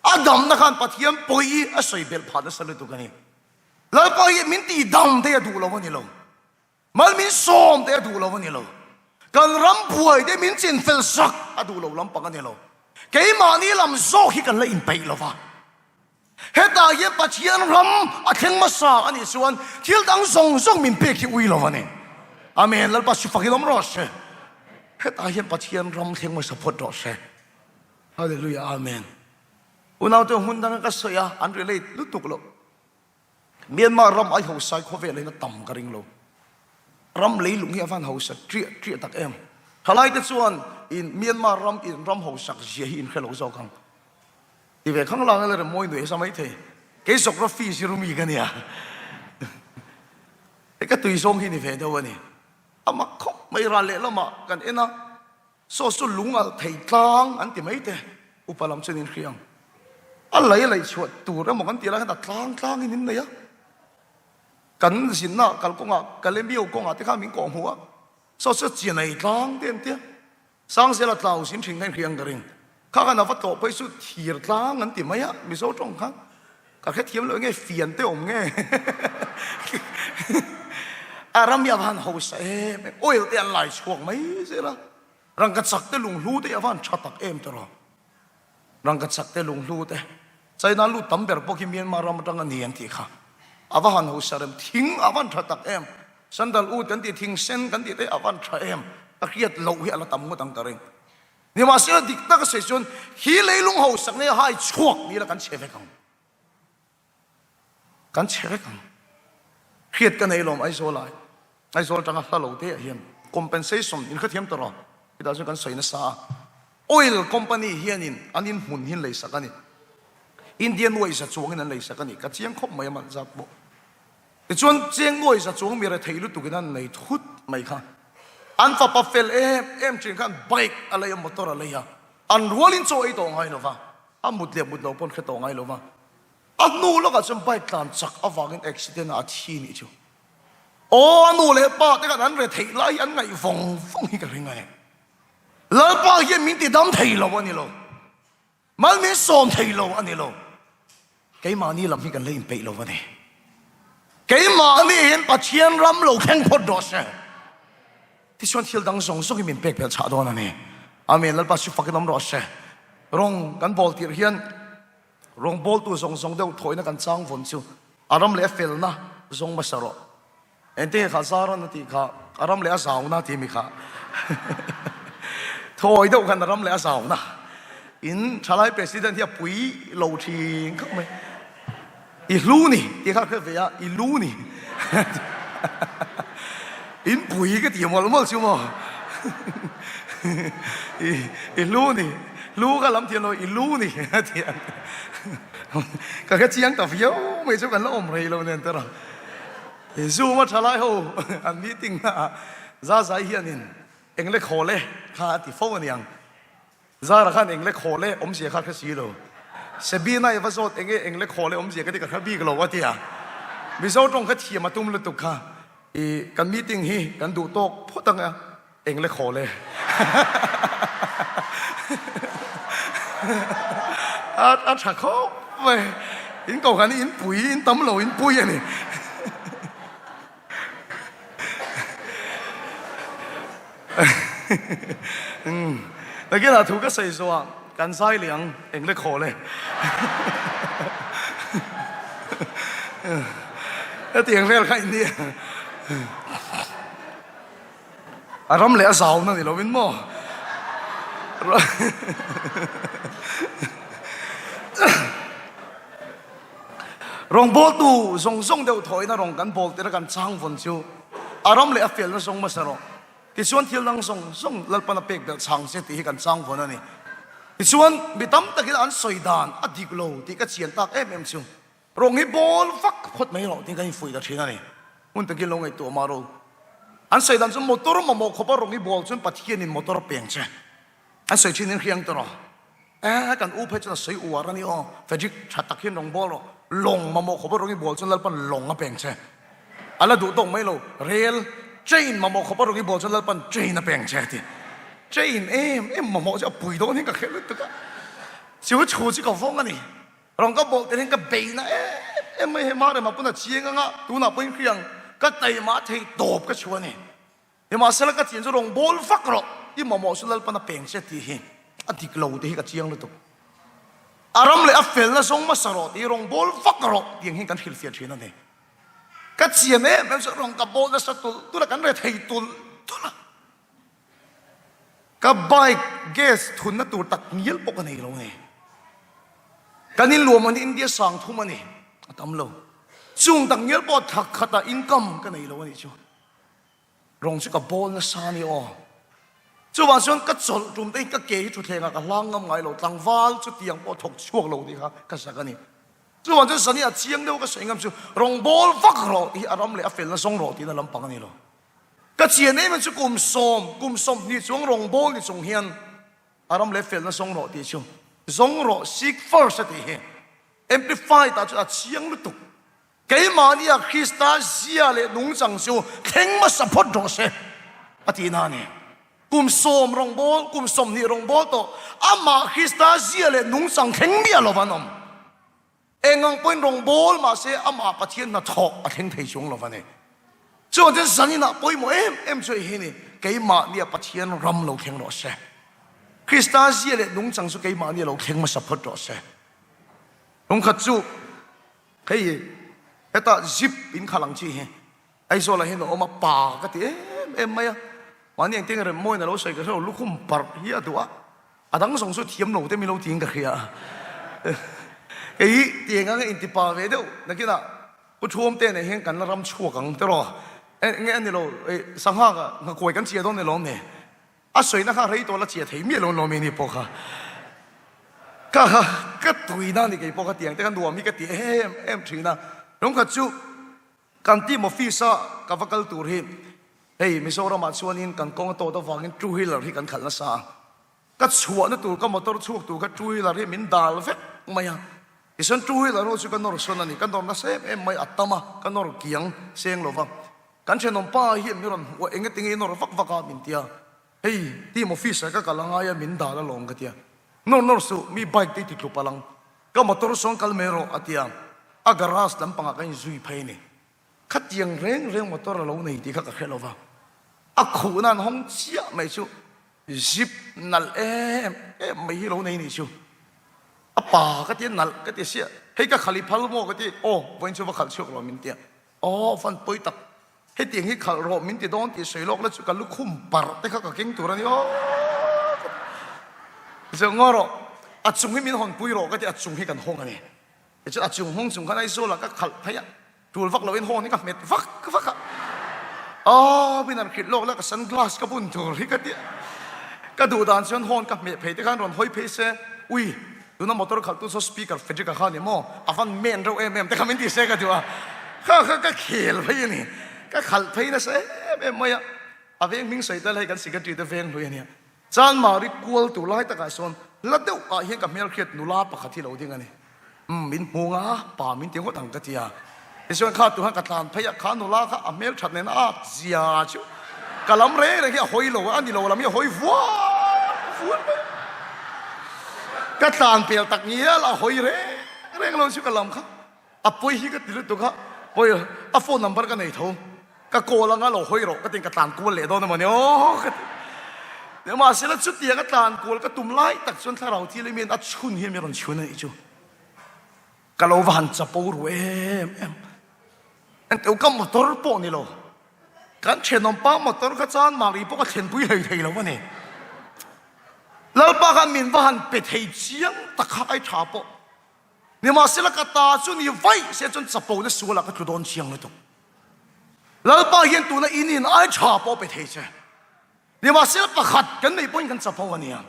A damna khan Pathian pawi a sawi belh phah nasa lutuk a ni. Lalpa hi min tih dam te a duh lo a ni lo. Mal min sawm te a duh lo a ni lo. Kan ram buai te min chinfel sak a duh lo lampang a ni lo. Keimahni lam zawk hi kan la inpeih lo va. Hetah hian Pathian ram a thleng hmasa a nih chuan thil dang zawng zawng min pek hi ui lo a ni. Amen. Lalpa si fak in awm rawh se. Hetah hian Pathian ram thleng hmasa phawt rawh se. Hallelujah. Amen. Unaute hmun danga ka sawi a, an relate lutuk lo. Myanmar ram ai hausa hi khawvel hian a tam ka ring lo. Ram leilung hi a van hausa triah triah tak em. Thalaite chuan in Myanmar ram in ram hausak zia hi in hre lo zawk ang. Ti ve khang lang ila remawi nuih sa maithei. Kei geography zir mi ka nia. Hei ka tui zawng hi ni ve deuh a ni. A mak khawp mai ral lehlamah kan en a, saw chu lung alh thei tlang an ti mai te, upa lam chuan in hria ang. A lei a leih chhuah tur emaw kan tih lai khan a tlang tlangin in nei a. Kan zinna kalkawngah Kalemio kawngah te khan min kawh hmuh a, saw chu chianei tlang te an tia. Sangzela tlau sin thin kha in hriang ka ring. Kha khan a va tlawh phei chu thir tlang an ti mai a, Mizo tawng khan ka hrethiam loh nge fian te awm nge. A ram hi a va han hausa em em, oil te an lai chhuak mai zel a, rangkachak te lunghlu te hi a va han tha tak em tawh. Rangkachak te lunghlu te China lut tam ber pawh khi Myanmar ram atang a ni an tih kha. A va han hausa rem thing a van tha tak em. Sandalwood kan tih thing sen kan tih te a van tha em. Ka hriat loh hi a la tam ngawt ang ka ring. Nimahsela dik tak a sawi chuan hi leilung hausak nei hai chhuak ni la kan chhe vek ang. Kan chhe vek ang. Hriat ka nei lawm Aizawl ai. Aizawl atanga hla lo te ah hian compensation in hrethiam tawh rawh. Hetah chuan kan sawi nasa a. Oil company hianin an in hmun hi an lei sak a ni. Indian nuaih za chuangin an lei sak a ni. Ka chiang khawp mai a man zat pawh. Tichuan chiang nuaih za chuang mi rethei lutukin an nei thut mai kha. An fapa fel em em thin khan bike a lei a, motor a lei a. An rualin chaw ei tawh ngai lo va. A mut leh mut lo pawn hre tawh ngai lo va. A hnu lawkah chuan bike tlan chak avangin accident ah a thi nih chu. Aw a nu leh pa te khan an retheih lai hi an ngaih vawng vawng hi ka ring a ni. Lalpa hian min ti dam thei lo a ni lo. Mal min sawm thei lo a ni lo. Keimahni lam hi kan la inpeih lo a ni. Keimahni hian Pathian ram lo thleng phawt rawh se. Tichuan thil dang zawng zawng hi min pek belh chhah dawn a ni. Amen. Lalpa chu fakin awm rawh se. Rawng kan bawl tirh hian rawngbawltu zawng zawng deuh thawhina kan chang vawn chu a ram leh a felna zawng hmasa rawh. Engtin nge kha Zaran a tih kha a ram leh a zauna tih mi kha thawi deuh khan a ram leh a zauna in thalai president hi a pui lo thin khawp mai. I hlu ni tih kha hre ve a, i lu ni. In pui ka ti mawlh mawlh chu maw. I i hlu ni, hlu ka lam thiam lo, i lu ni a ti a. Ka hre chiang ta viau mai chu kan la awm rei lo nen tawrh a. Zoom a tha lai ho an meeting na ah Zazai hianin eng le khawl e kha a ti fo aniang. Zara khan eng le khawl e awmzia kha hre si lo. Sabina i va zawt eng e eng le khawl e awmzia ka ti ka hre bik lo a ti a. Mizo tawng kha thiam a tum lutuk kha i kan meeting hi kan duh tawk phawt ang a eng le khawl e. A tha khawp mai. In kohhran hi in pui in tam lo in pui a ni. Nakinah thu ka sawi zawh ah kan zai leh ang eng le khawl e. Hetiang vel kha in nia. A ram leh a zauna ni lovin maw. Rawngbawltu zawng zawng deuh thawhina rawng kan bawl tir a kan chang vawn chu a ram leh a felna zawng hmasa rawh. Tichuan thil dang zawng zawng Lalpan a pek belh chang che tih hi kan chang vawn a ni. Tichuan mi tam takin an sawi dan a dik lo tih ka chian tak em em chu rawng hi bawl vak phawt mai rawh tiin kan infuih ta thin a ni. Hmun takin lo ngaihtuah mah rawh. An sawi dan chu motor mamawh khawpa rawng hi bawl chuan Pathianin motor a peng che. An sawi thin in hriang tawh rawh. Eh, kan u phei chuan a sawi uar a ni aw. Frederick, tha tak hian rawng bawl rawh. Lawng mamawh khawpa rawng i bawl chuan Lalpan lawng a peng che. A la duh tawk mai lo. Rel, train mamawh khawpa rawng i bawl chuan Lalpan train a peng che a ti. Train em em mamawh chu a pui dawn hian ka hre lutuk a. Chu thu chu ka vawng a ni. Rawng ka bawl tel hian ka beina em em mai. Hei Marema pawn a chiang anga tunah pawhin hriang ka taima thei tawp ka chhuah a ni. Nimahsela ka chian chu rawngbawl vak rawh, i mamawh chu Lalpan a peng che tih hi a dik lo tih hi ka chiang lutuk. A ram leh a felna zawng hmasa rawh tih hi rawngbawl vak rawh tih ang hian kan hrilhfiah thin a ni. Ka chian em em chu rawng ka bawl nasa tulh tulh a, kan rethei tulh tulh a. Ka bike gas thunna tur tak ngial pawh ka nei lo a ni. Kan inluam ang hi India sang thum a ni, a tam lo. Chung tak ngial pawh thla khatah income ka nei lo a nih chu. Rawng chu ka bawl nasa a ni aw. Chuvang chuan ka chawlh tum te hi ka ke hi thutthlengah ka hlang ngam ngai lo, tlangval chutiang pawh thawk chhuak lo tih kha ka zak a ni. Chuvang chuan zani a chiang deuh ka sawi ngam chu rawng bawl vak rawh tih hi a ram leh a felna zawng rawh tihna lampang a ni lo. Ka chian em em chu kum sawm, kum 20 chuang rawng bawl ni chung hian a ram leh felna zawng rawh tih chu zawng rawh, seek first a tih hi amplified ah chuan a chiang lutuk. Keimahnia Krista zia leh nungchang chu thleng hmasa phawt rawh se, a ti na a ni. Kum sawm rawngbâwl, kum 20 rawngbâwl tawh amah Krista zia leh nungchang thleng miah lo van awm. Eng ang pawhin rawngbâwl mah se amah Pathian hnathawh a thleng thei chuang lo va ni. Chuan chuan zaninah pawimawh em em chu hei hi ni, keimahnia Pathian ram lo thleng rawh se. Krista zia leh nungchang chu keimahnia lo thleng hmasa phawt rawh se. Lungkhat chu Hei hetah zip in khalh ang chi hi Aizawl ah hian a awm a, pa ka ti em em mai a, mahni engtin rem mawiin a lo sawi ka hre lo, lukhum parh hi a duh a, a dang zawng chu thiam lo te min lo tiin ka hria a, kei hi tiang anga inti pa ve deuh nakinah Pu Thuam te nen hian kan la ram chhuak ang tiraw, eng nge a ni lo, sangha nghakuai kan chhia dawn ni lawm ni. A sawina kha rei tawh la chia thei miah lo lawm ini pawh kha ka kha ka tuina ni kei pawh kha tiang te kha nuam hi ka ti em em thin a. Lungkhat chu kan team office a ka va kal tur hi hei Mizoram ah chuanin kan kawng a tawt avangin two wheeler hi kan khalh nasa a, ka chhuahna tur ka motor chhuak tur kha two wheeler hi min dal vek mai a, tichuan two wheeler ho chu ka nawr sawn a ni, ka nawr nasa em em mai a tam a, ka nawr kiang seng lova. Kan thenawm pa hian min rawn hmuh a, eng enge i nawr vak vak a min tia, hei team office ah ka kal angai a min dal alawm ka tia, nawr nawr suh mi bike te i ti tlup alang, ka motor sawn kal mai rawh a tia, a garage lampangah ka inzui phei a ni, khatiang reng reng motor a lo nei tih kha ka hre lo va, a khuhna an hawng chiah mai chu zip nalh em em mai hi lo nei nih chu, a pa ka tia nalh ka ti sia, hei ka khal i phal maw ka ti, aw vawiin chu va khalh chhuak rawh min tia. Aw fan pawi tak, hetiang hi khalh rawh min ti dawn tih sawi lawk la chu ka lukhum parh te kha ka keng tur a ni aw ka ti. Zeuh ngaw rawh, a chung hi min hawn pui rawh ka ti, a chung hi kan hawng a ni. Tichuan a chung hawng chung khan Aizawl ah ka khalh phei a, tul vak loin hawn hi ka hmet vak vak a. Aw min han hrilh lawk la ka sunglass ka bun tur hi ka ti a. Ka duh dan chuan hawn ka hmeh phei te khan rawn hawi phei se, ui. Tuna motor khalhtu saw speaker Frederick-a kha a ni maw? A van men reuh em em te kha min ti se ka duh a, kha kha ka khel phei a ni, ka khalh phei nasa em em mai a, a veng hming sawi tel hei kan secretary te veng hlui a nia, Chanmari kual tur lai takah sawn la deuh ah hian ka hmelhriat nula pakhat hi lo ding a ni, umm min hmu nga pa min ti ngawt ang ka ti a, tichuan kha tur khan ka tlan phei a, kha nula kha a hmelthat nen a at zia chu ka lam reng reng hi a hawi lo a, a ni lo lam hi a hawi vual vual mai a, ka tlan pel tak ngial a hawi reng reng lo chu ka lam kha a pawi hi ka ti lutuk a, pawi a phone number ka nei tho, ka call anga lo hawi rawh ka tiin ka tlan kual leh dawn emawni aw ka ti, nimahsela chutiang a tlan kual ka tum lai tak chuan thlarau thil hi miin a chhun hi mi rawn chhun a nih chu. Ka lo va han chapo ru em em. Engteu ka motor pawh ni lo. Kan thenawm pa motor kha chuan mahni pawh ka thlenpui hlei thei lo a ni. Lalpa khan min va han pe thei chiang tak kha ai tha pawh. Nimahsela ka ta chu ni vaih se chuan chapo na sualah ka tlu dawn chiang lutuk. Lalpa hian tuna in in ai tha pawh pe thei che. Nimahsela pakhat kan neih pawhin kan chapo a nia.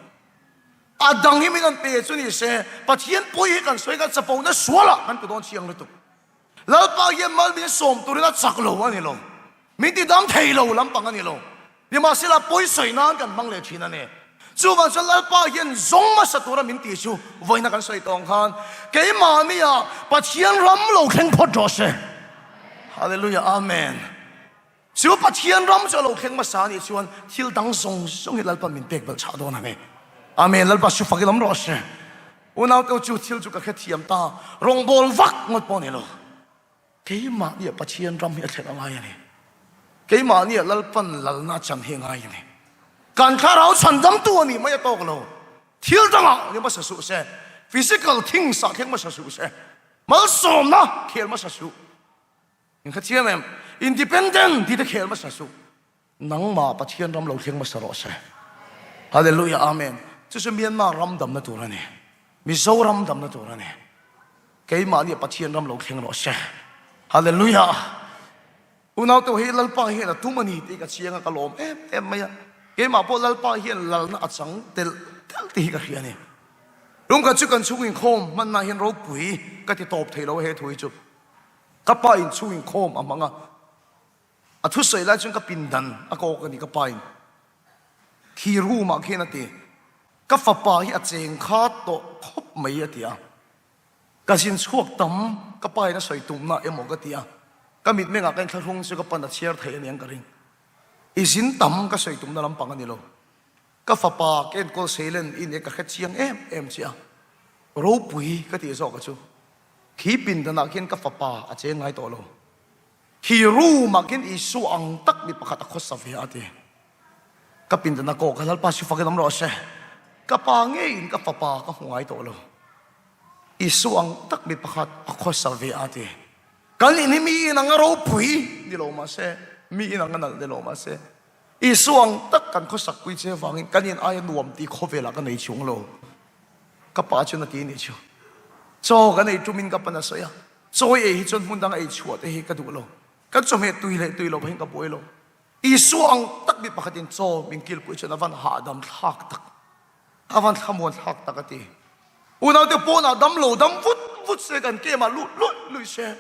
A dang hi min an pe chu ni se, Pathian pawi hi kan sawi kan chapo na sualah kan ti dawn chiang lutuk. Lalpa hian mal min sawm turin a chak lo a ni lo. Min ti dam thei lo lampang a ni lo. Nimahsela pawi sawi nan kan hmang leh thin a ni. Chuvang chuan Lalpa hian zawng hmasa tura min ti chu vawiina kan sawi tawng khan keimahnia Pathian ram lo thleng phawt rawh se. Hallelujah Amen. Chu Pathian ram chu a lo thleng hmasa anih chuan thil dang zawng zawng hi Lalpa min pek belh chhah dawn a ni. Amen. Lalpa su fak i lam rawh se. Unaute chu thil chu ka hrethiam ta. Rawngbâwl vak ngawt pawh a ni lo. Keimahni ah Pathian ram hi a thlen a ngai a ni. Keimahnia Lalpan lalna chan hi a ngai a ni. Kan thlarau chhandamtu a nih mai a tawk lo. Thil dangah ni hmasa suh se, physical things ah thleng hmasa suh se, malsawmna khel hmasa suh. In kha chiam em? Independent tih te khel hmasa suh. Nangmah Pathian ram lo thleng hmasa rawh se. Hallelujah Amen. Chu chu Myanmar ram damna tur a ni. Mizoram damna tur a ni. Keimahni Pathian ram lo thleng rawh se. Hallelujah. Unau te hei Lalpa hian a tum a ni tih ka chiang a, ka lawm em em mai a. Keimah pawh Lalpa hian lalna a chang telh telh tih hi ka hria a ni. Lungkhat chu kan chhung inkhawm hmanna hian ropui ka ti tawp thei lo a he thu hi chu. Ka pa in chhung inkhawm a hmang a, a thusawi lai chuan ka pindan a kawk a ni ka pa in khi room ah khian a ti. Ka fapa hi a cheng kha tawh khawp mai a ti a. Ka zin chhuak tam, ka pa in a sawi tumna emaw ka ti a, ka mitmengah ka inthlahrung chu ka pan a chhiar thei aniang ka ring. I zin tam ka sawi tumna lampang a ni lo. Ka fapa ka enkawl seilen i nia ka hre chiang em em che a, ropui ka tih zawk a chu. Khi pindanah khian ka fapa a cheng ngai tawh lo. Khi room ah khian Isua ang tak mi pakhat a khawsa ve a ti. Ka pindan a kawk a, Lalpa si fakin awm rawh se. Ka pa ngeiin ka fapa ka hmu ngai tawh lo. Isua ang tak mi pakhat a khawsa ve a ti. Kan in hi mi in anga ropui ni lo mah se, mi in anga nalh ni lo mah se, Isua ang tak kan khawsak pui che vangin kan in aia nuam tih khawvelah ka nei chung lo. Ka pa chuan a ti nih chu. Chaw kan ei tumin ka pan a sawi a, chaw i ei hi chuan hmun danga ei chhuah te hi ka duh lo. Kan chawhmeh tui leh tui lo pawhin ka buai lo. Isua ang tak mi pakhatin chaw min kilpui chuan a van hahdam thlak tak. A van thlamuan thlak tak a ti. Unaute pawnah dam lo dam vut vut se kan kemah luh luih luih se.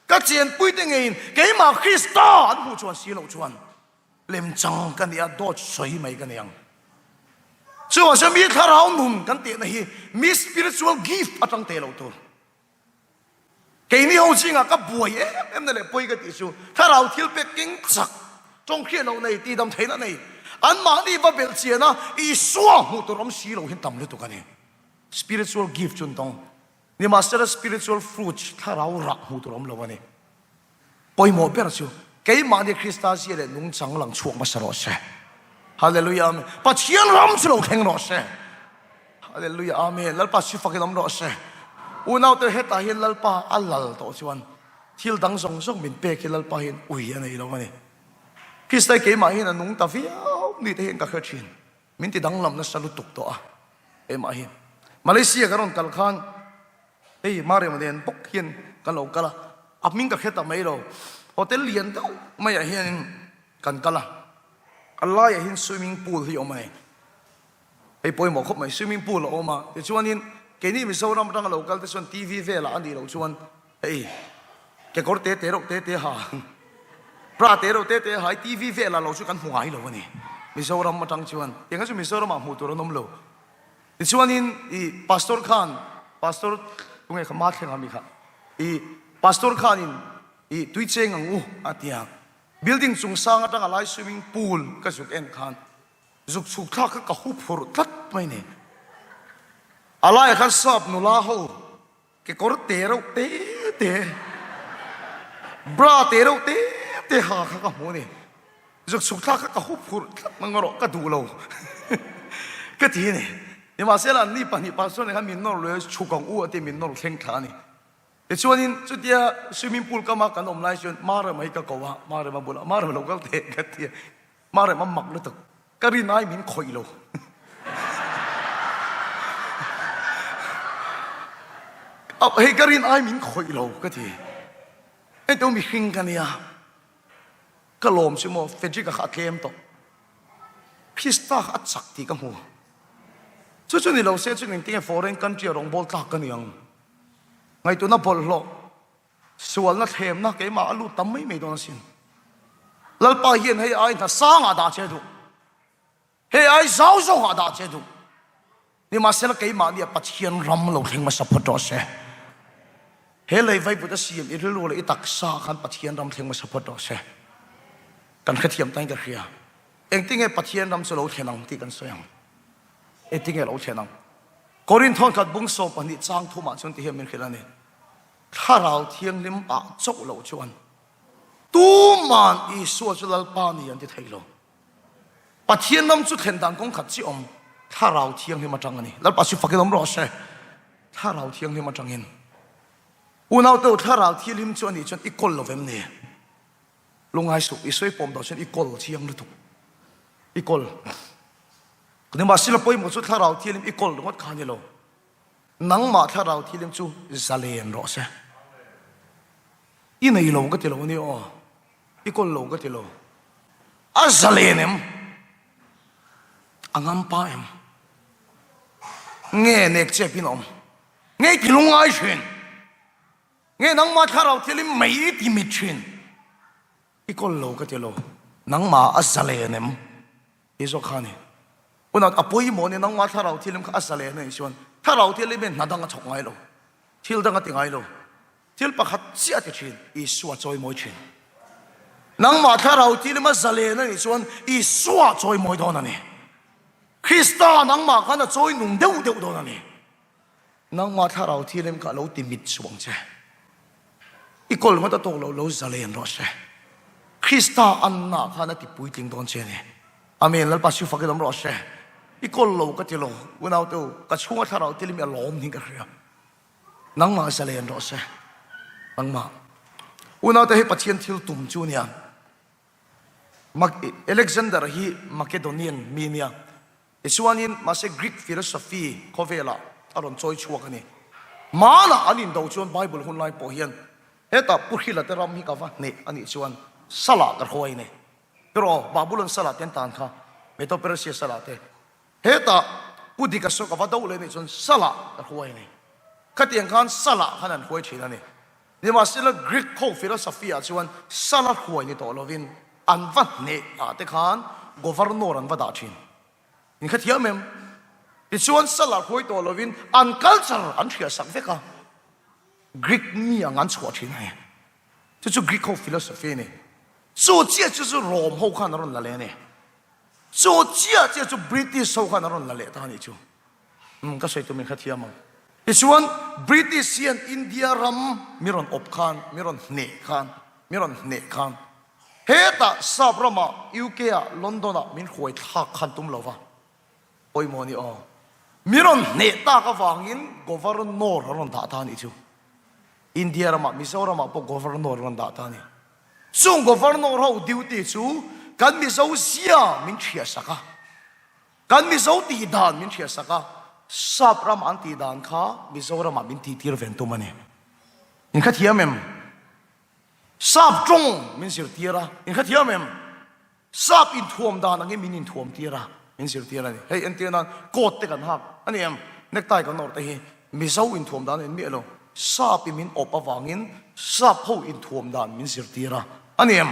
Ka chenpui te ngeiin keimah Krista an hmuh chuan si loh chuan lemchang ka nia dawt sawi mai ka ni ang. Chuvang chuan mi thlarau nun kan tehna hi mi spiritual gift atang teh loh tur. Keini ho zingah ka buai em em na leh pawi ka tih chu thlarau thil pek keng chak, tawng hriat loh nei, tihdam theihna nei, anmahni va belh chian a Isua hmuh tur awm si lo hian tam lutuk a ni. Spiritual gift chu an tawng. Nimahsela spiritual fruits, thlarau rah hmuh tur awm lo a ni. Pawimawh ber chu keimahni Krista zia leh nungchang lang chhuak hmasa rawh se. Hallelujah Amen. Pathian ram chu lo thleng rawh se. Hallelujah Amen. Lalpa si fakin awm rawh se. Unaute hetah hian Lalpa a lal tawh chuan thil dang zawng zawng min pek hi Lalpa hian ui a nei lo a ni. Krista hi keimah hian a nung ta viau ni te hian ka hre thin. Min ti danglam nasa lutuk tawh a keimah hi. Malaysia ka rawn kal khan hei Mariam nen bawk hian kan lo kal a, a hming ka hre ta mai lo. Hotel lian deuh maiah hianin kan kal a, a laiah hian swimming pool hi a awm a ni. Hei pawimawh khawp mai, swimming pool a awm a, tichuanin keini Mizoram atanga lo kal te chuan TV velah a nih loh chuan Hei, kekawr te te reuh te te ha, bra te reuh te te ha hi TV velah lo chu kan hmu ngai lo a ni. Mizoram atang chuan, tiang kha chu Mizoramah hmuh tur an awm lo. Tichuanin i pastor khan, pastor tunge kha Mathlenga mi kha, i pastor khanin i tui cheng ang u a ti a. Building chung sang atanga lai swimming pool ka zuk en khan zuk chhuk thlak kha ka hu phurh tlat mai ni. A laiah khan sap nula ho Kekawr te reuh te te, bra te reuh te te ha kha ka hmu a ni. Zuk chhuk thlak kha ka hup hurh tlat mang erawh ka duh lo ka ti a ni. Nimahsela anni pahnih pastor nen khan min nawr lui a, chhuk ang u a ti min nawr thleng thla a ni. Tichuanin chutia swimming pool kama kan awm lai chuan Marema hi ka ko a, Marema bulah Marema lo kal teh ka ti a, Marema mak lutuk. Ka rin ai min khawih lo. Hei ka rin ai min khawih lo ka ti. Hei teu mihring ka nia. Ka lawm chu maw Frederick-a kha a tlem tawh. Krista kha a chak tih ka hmu. Chu chu ni lo se chu engtinge foreign country a rawngbawl tlak ka ni ang. Ngaihtuahna bawlhhlawh Sualna thlemna keimah a lut tam mai mai dawn asin. Lalpa hian hei ai hna sangah dah che duh. Hei ai zau zawkah dah che duh. Nimahsela keimahnia Pathian ram lo thleng hmasa phawt rawh se. He lei vaivut a siam i rilru leh i taksa khan Pathian ram thleng hmasa phawt rawh se. Kan hrethiam tain ka hria. Engtinge Pathian ram chu lo thlen ang tih kan sawi ang. Engtinge lo thlen ang. Korinth thawnkhat bung 12 chang thumah chuan ti hian min hrilh a ni. Thlarau Thianghlim ah chauh loh chuan. Tuman Isua chu Lalpa ni an ti thei lo. Pathian ram chu thlen dan kawng khat chi awm Thlarau Thianghlim atang a ni. Lalpa chu fakin awm rawh se. Thlarau Thianghlim atangin. Unaute u Thlarau Thianghlim chu a nih chuan i kawl lo vem ni? Lungai suh, i sawi pawm tawh chuan i kawl chiang lutuk. I kawl. Nimahsela pawimawh chu Thlarau Thianghlim i kawl ringawt kha a ni lo. Nangmah Thlarau Thianghlim chu zalen rawh se. I nei lo ka ti lo ania aw. I kawl lo ka ti lo. A zalen em? A ngam pa em? Nge nek chep in a awm? Nge i ti lungngai thin? Nge nangmah Thlarau Thianghlim mai i ti mit thin? I kawl lo ka ti lo. Nangmah a zalen em? Ti zawk kha a ni. Hunah a pawimawh nia nangmah Thlarau Thianghlim kha a zalen a nih chuan Thlarau Thianghlim hian hna dang a chhawk ngai lo. Thil dang a ti ngai lo. Thil pakhat chiah a ti thin, Isua chawimawi thin. Nangmah Thlarau Thianghlim a zalen a nih chuan Isua chawimawi dawn a ni. Krista nangmah khan a chawi nung deuh deuh dawn a ni. Nangmah Thlarau Thianghlim kha a lo ti mit suh ang che. I kawl ngawt a tawk loh lo zalen rawh se. Krista anna khan a ti puitling dawn che a ni. Amen, Lalpa siu fakin awm rawh se. I kawl lo ka ti lo, unaute u, ka chhunga Thlarau Thianghlim hi a lawm niin ka hria. Nangmah zalen rawh se. Nangmah. Unaute hei Pathian thil tum chu nia. Alexander hi Macedonian mi nia. Tichuanin mahse Greek philosophy khawvelah a rawn chawi chhuak a ni. Hmanah an indo chuan Bible hun lai pawh hian hetah Pu Hrila te ram hi ka va hneh a nih chuan Salah ka hruai a ni. Pero Babulon Salah te an tan kha Medo-Persia Salah te Hetah Pu Dika saw ka va do leh nih chuan Salah ka hruai a ni. Khatiang khan Salah khan an hruai thin a ni. Nimahsela Greek ho philosophy ah chuan Salah hruai ni tawh lovin an va hneh ah te khan Governor an va dah thin. In khathiam em? Tichuan Salah hruai tawh lovin an culture an hriah sak vek a. Greek mi ang an chhuah thin a ni. Chu chu Greek ho philosophy a ni. Chu chiah chu chu Rome ho khan a rawn la leh a ni. Chu chiah chiah chu British ho khan a rawn la leh ta a nih chu. Umm ka sawi tumin kha thiam ang. Tichuan British hian India ram mi rawn awp khan, mi rawn hneh khan, mi rawn hneh khan hetah Sap ramah UK ah London ah min hruai thlak khan tum lo va. Pawimawh a ni aw. Mi rawn hneh tak avangin Governor a rawn dah ta a nih chu. India ramah Mizoramah pawh Governor a rawn dah ta a ni. Chung Governor ho duty chu kan Mizo zia min hriah sak a, kan Mizo tih dan min hriah sak a, Sap ram an tih dan kha Mizoramah min tih tir ven tum a ni. In khathiam em? Sap tawng min zirtir a, in khathiam em? Sap inthuam dan angin min inthuam tir a, min zirtir a ni. Hei entir nan coat te kan hak a ni em? Necktie kan awrh te hi Mizo inthuam dan a in miah lo. Sap in min awp avangin sap ho inthuam dan min zirtir a a ni em?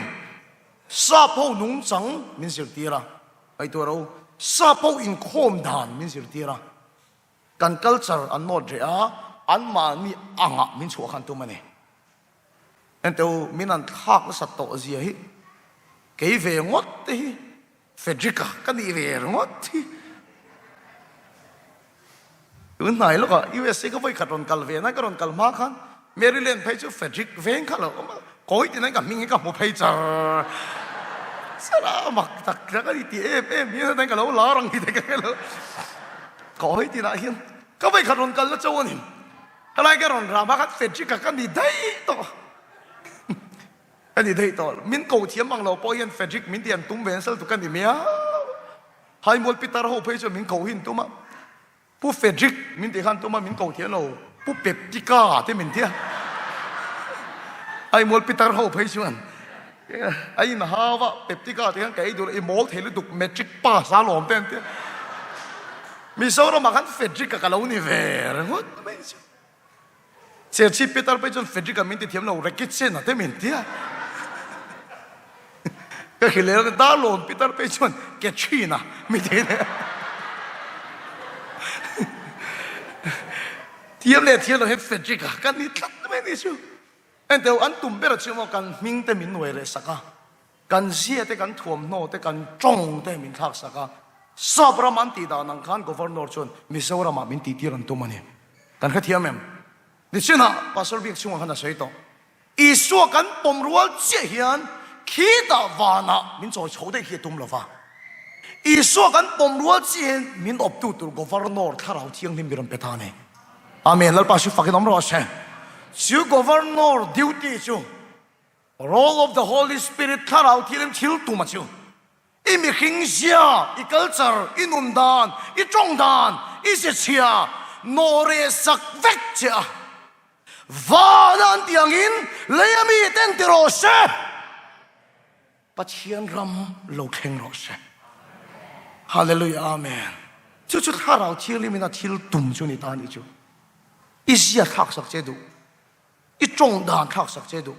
Sap ho nungchang min zirtir a, ngaihtuah rawh u. Sap ho inkhawm dan min zirtir a, kan culture an nawt reh a, anmahni angah min chhuah khan tum a ni. Enteh u, min an thlak nasat tawh zia hi kei ve ngawt te hi Frederick-a ka nih ve ringawt hi. Tun hnai lawkah USA ka vawikhat rawn kal ve na, ka rawn kal hma khan Maryland phei chu Frederick veng kha lo awm a, kawi tina ka hming hi ka hmu phei char char a, mak tak tak a ni ti em em hian ka lo lar ang hi te ka hre lo. Kawi tinah hian ka vawikhat rawn kal na cho a ni. Helai ka rawn ram a khan Frederick-a ka ni daih tawh ka ni daih tawh min ko thiam ang lo pawh hian Frederick min ti an tum ve nasa lutuk ka ni miau Haimual Peter ho phei chuan min ko hi an tum a Pu Frederick min tih khan tum a min ko thiam lo Pu Peptika te min ti a Haimual Peter ho phei chuan A in hau a Peptika te khan ka ei duh lo i mawl thei lutuk matric pass a lawm te an ti a. Mizoramah khan Frederick-a ka lo ni ve ringawt mai chu. Serchhip Peter phei chuan Frederick-a min ti thiam lo, Rekitsen-a te min ti a. Ka hrilh leh a, Darlawn Peter phei chuan Catherine-a min ti leh a. Thiam leh thiam lo hian Frederick-a ka ni tlat mai ni chu. Enteu an tum ber a chu maw kan hming te min nuai leh sak a. Kan zia te, kan thuamhnaw te, kan tawng te min thlak sak a. Sap ram an tih dan ang khan Governor chuan Mizoramah min tihtir an tum a ni. Kan hrethiam em? Nichinah Pastor Biak chungah khan a sawi tawh. Isua kan pawm rual chiah hian khitah vanah min chawi chho daih hi a tum lo va. Isua kan pawm rual chiah hian min awptu tur Governor Thlarau Thianghlim bi rawn pe ta a ni. Amen. Lalpa hri fakin awm rawh se. Chu Governor duty chu Role of the Holy Spirit Thlarau Thianghlim thil tum a chu. I mihring zia, i culture, i nun dan, i tawng dan, i ze chhia nawh reh sak vek che a. Vana an tih angin lei a mi ten ti rawh se. Pathian ram lo thleng rawh se. Hallelujah Amen. Chu chu Thlarau Thianghlim in a thil tum chu ni ta ni chu. I zia thlak sak che duh. I tawng dan thlak sak che duh.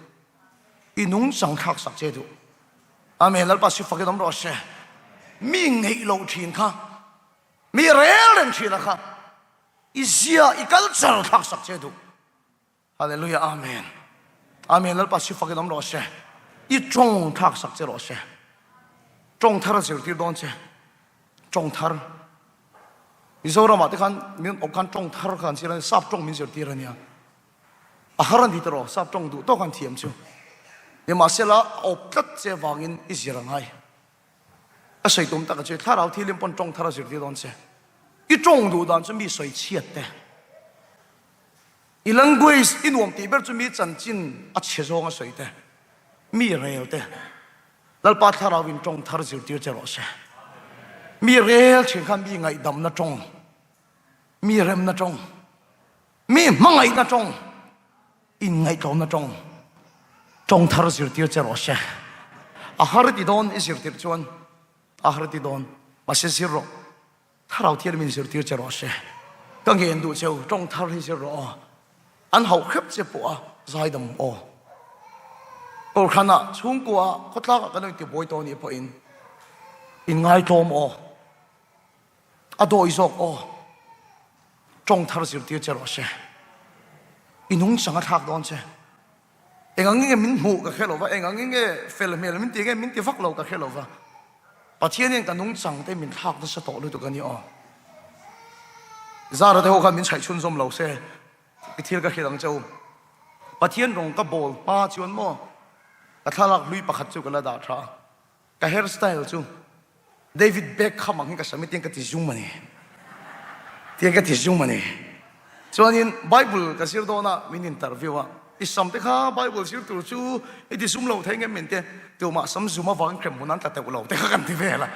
I nungchang thlak sak che duh. Amen Lalpa si fakin awm rawh se. Mi ngeih loh thin kha, mi rel reng thin a kha, i zia i culture thlak sak che duh. Hallelujah Amen. Amen Lalpa si fakin awm rawh se. I tawng thlak sak che rawh se. Tawng thar a zirtir dawn che. Tawng thar. Mizoramah te khan min awm khan tawng thar kha an zir a nia, sap tawng min zirtir a nia. A har a ni tawh sap tawng duh tawk an thiam chu. Nimahsela a awp tlat che vangin i zir a ngai. A sawi tum tak a che, thlarau thilim pawn tawng thar a zirtir dawn che. I tawng duh dan chu mi sawi chhiat te. I language i nuam tih ber chu mi chanchin a chhe zawng a sawi te, mi rel te. Lalpa thlarau in tawng thar zirtir che rawh se. Mi rel thin khan mi ngaihdamna tawng, mi remna tawng, mi hmangaihna tawng, inngaihtlawmna tawng, tawng thar zirtir che rawh se. A har ti dawn i zirtir chuan a har ti dawn, mahse zir rawh. Thlarau thian min zirtir che rawh se. Ka ngen duh cheu, tawng thar hi zir rawh aw. An hauh hrep che pawh a zaidam aw. Kawrhranah, chhungkuaah, khawtlakah kan lo intibuai tawh anih pawhin inngai tlawm aw. A dawi zawk aw. Tawng thar zirtir che rawh se. I nungchang a thlak dawn che. Eng ang nge min hmuh ka hre lo va, eng ang nge fel hmel min ti nge min ti vak lo ka hre lo va. Pathian hian ka nungchang te min thlak nasa tawh lutuk a ni aw. Zara te ho khan min chhaih chhunzawm lo se i thil ka hrilh ang che u. Pathian rawng ka bawl hma chuan maw ka thlalak hlui pakhat chu ka la dah tha a. Ka hair style chu David Beckham ang hi ka sam i tiang ka ti zum a ni. Tiang ka ti zum a ni. Chuanin Bible ka zir dawn a, min interview a, i sam te kha Bible zir tur chu i ti zum lo thei ngem min ti, tumah sam zum avangin hrem hun an tla teuh lo te kha kan ti vel a.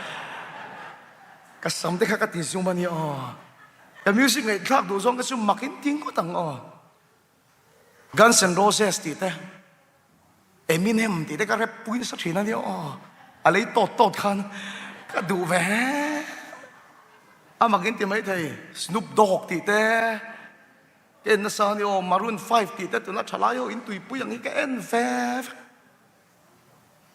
Ka sam te kha ka ti zum a ni aw. Ka music ngaihthlak duh zawng te chu mak in ti ngawt ang aw. Guns N' Roses tih te, Eminem tih te ka rep pui nasa thin a nia aw. A lei tawt tawt khan ka duh ve a mak in ti mai thei. Snoop Dogg tih te ka en nasa a nia aw. Maroon 5 tih te tuna thalai ho in tuipui ang hi ka en ve vek.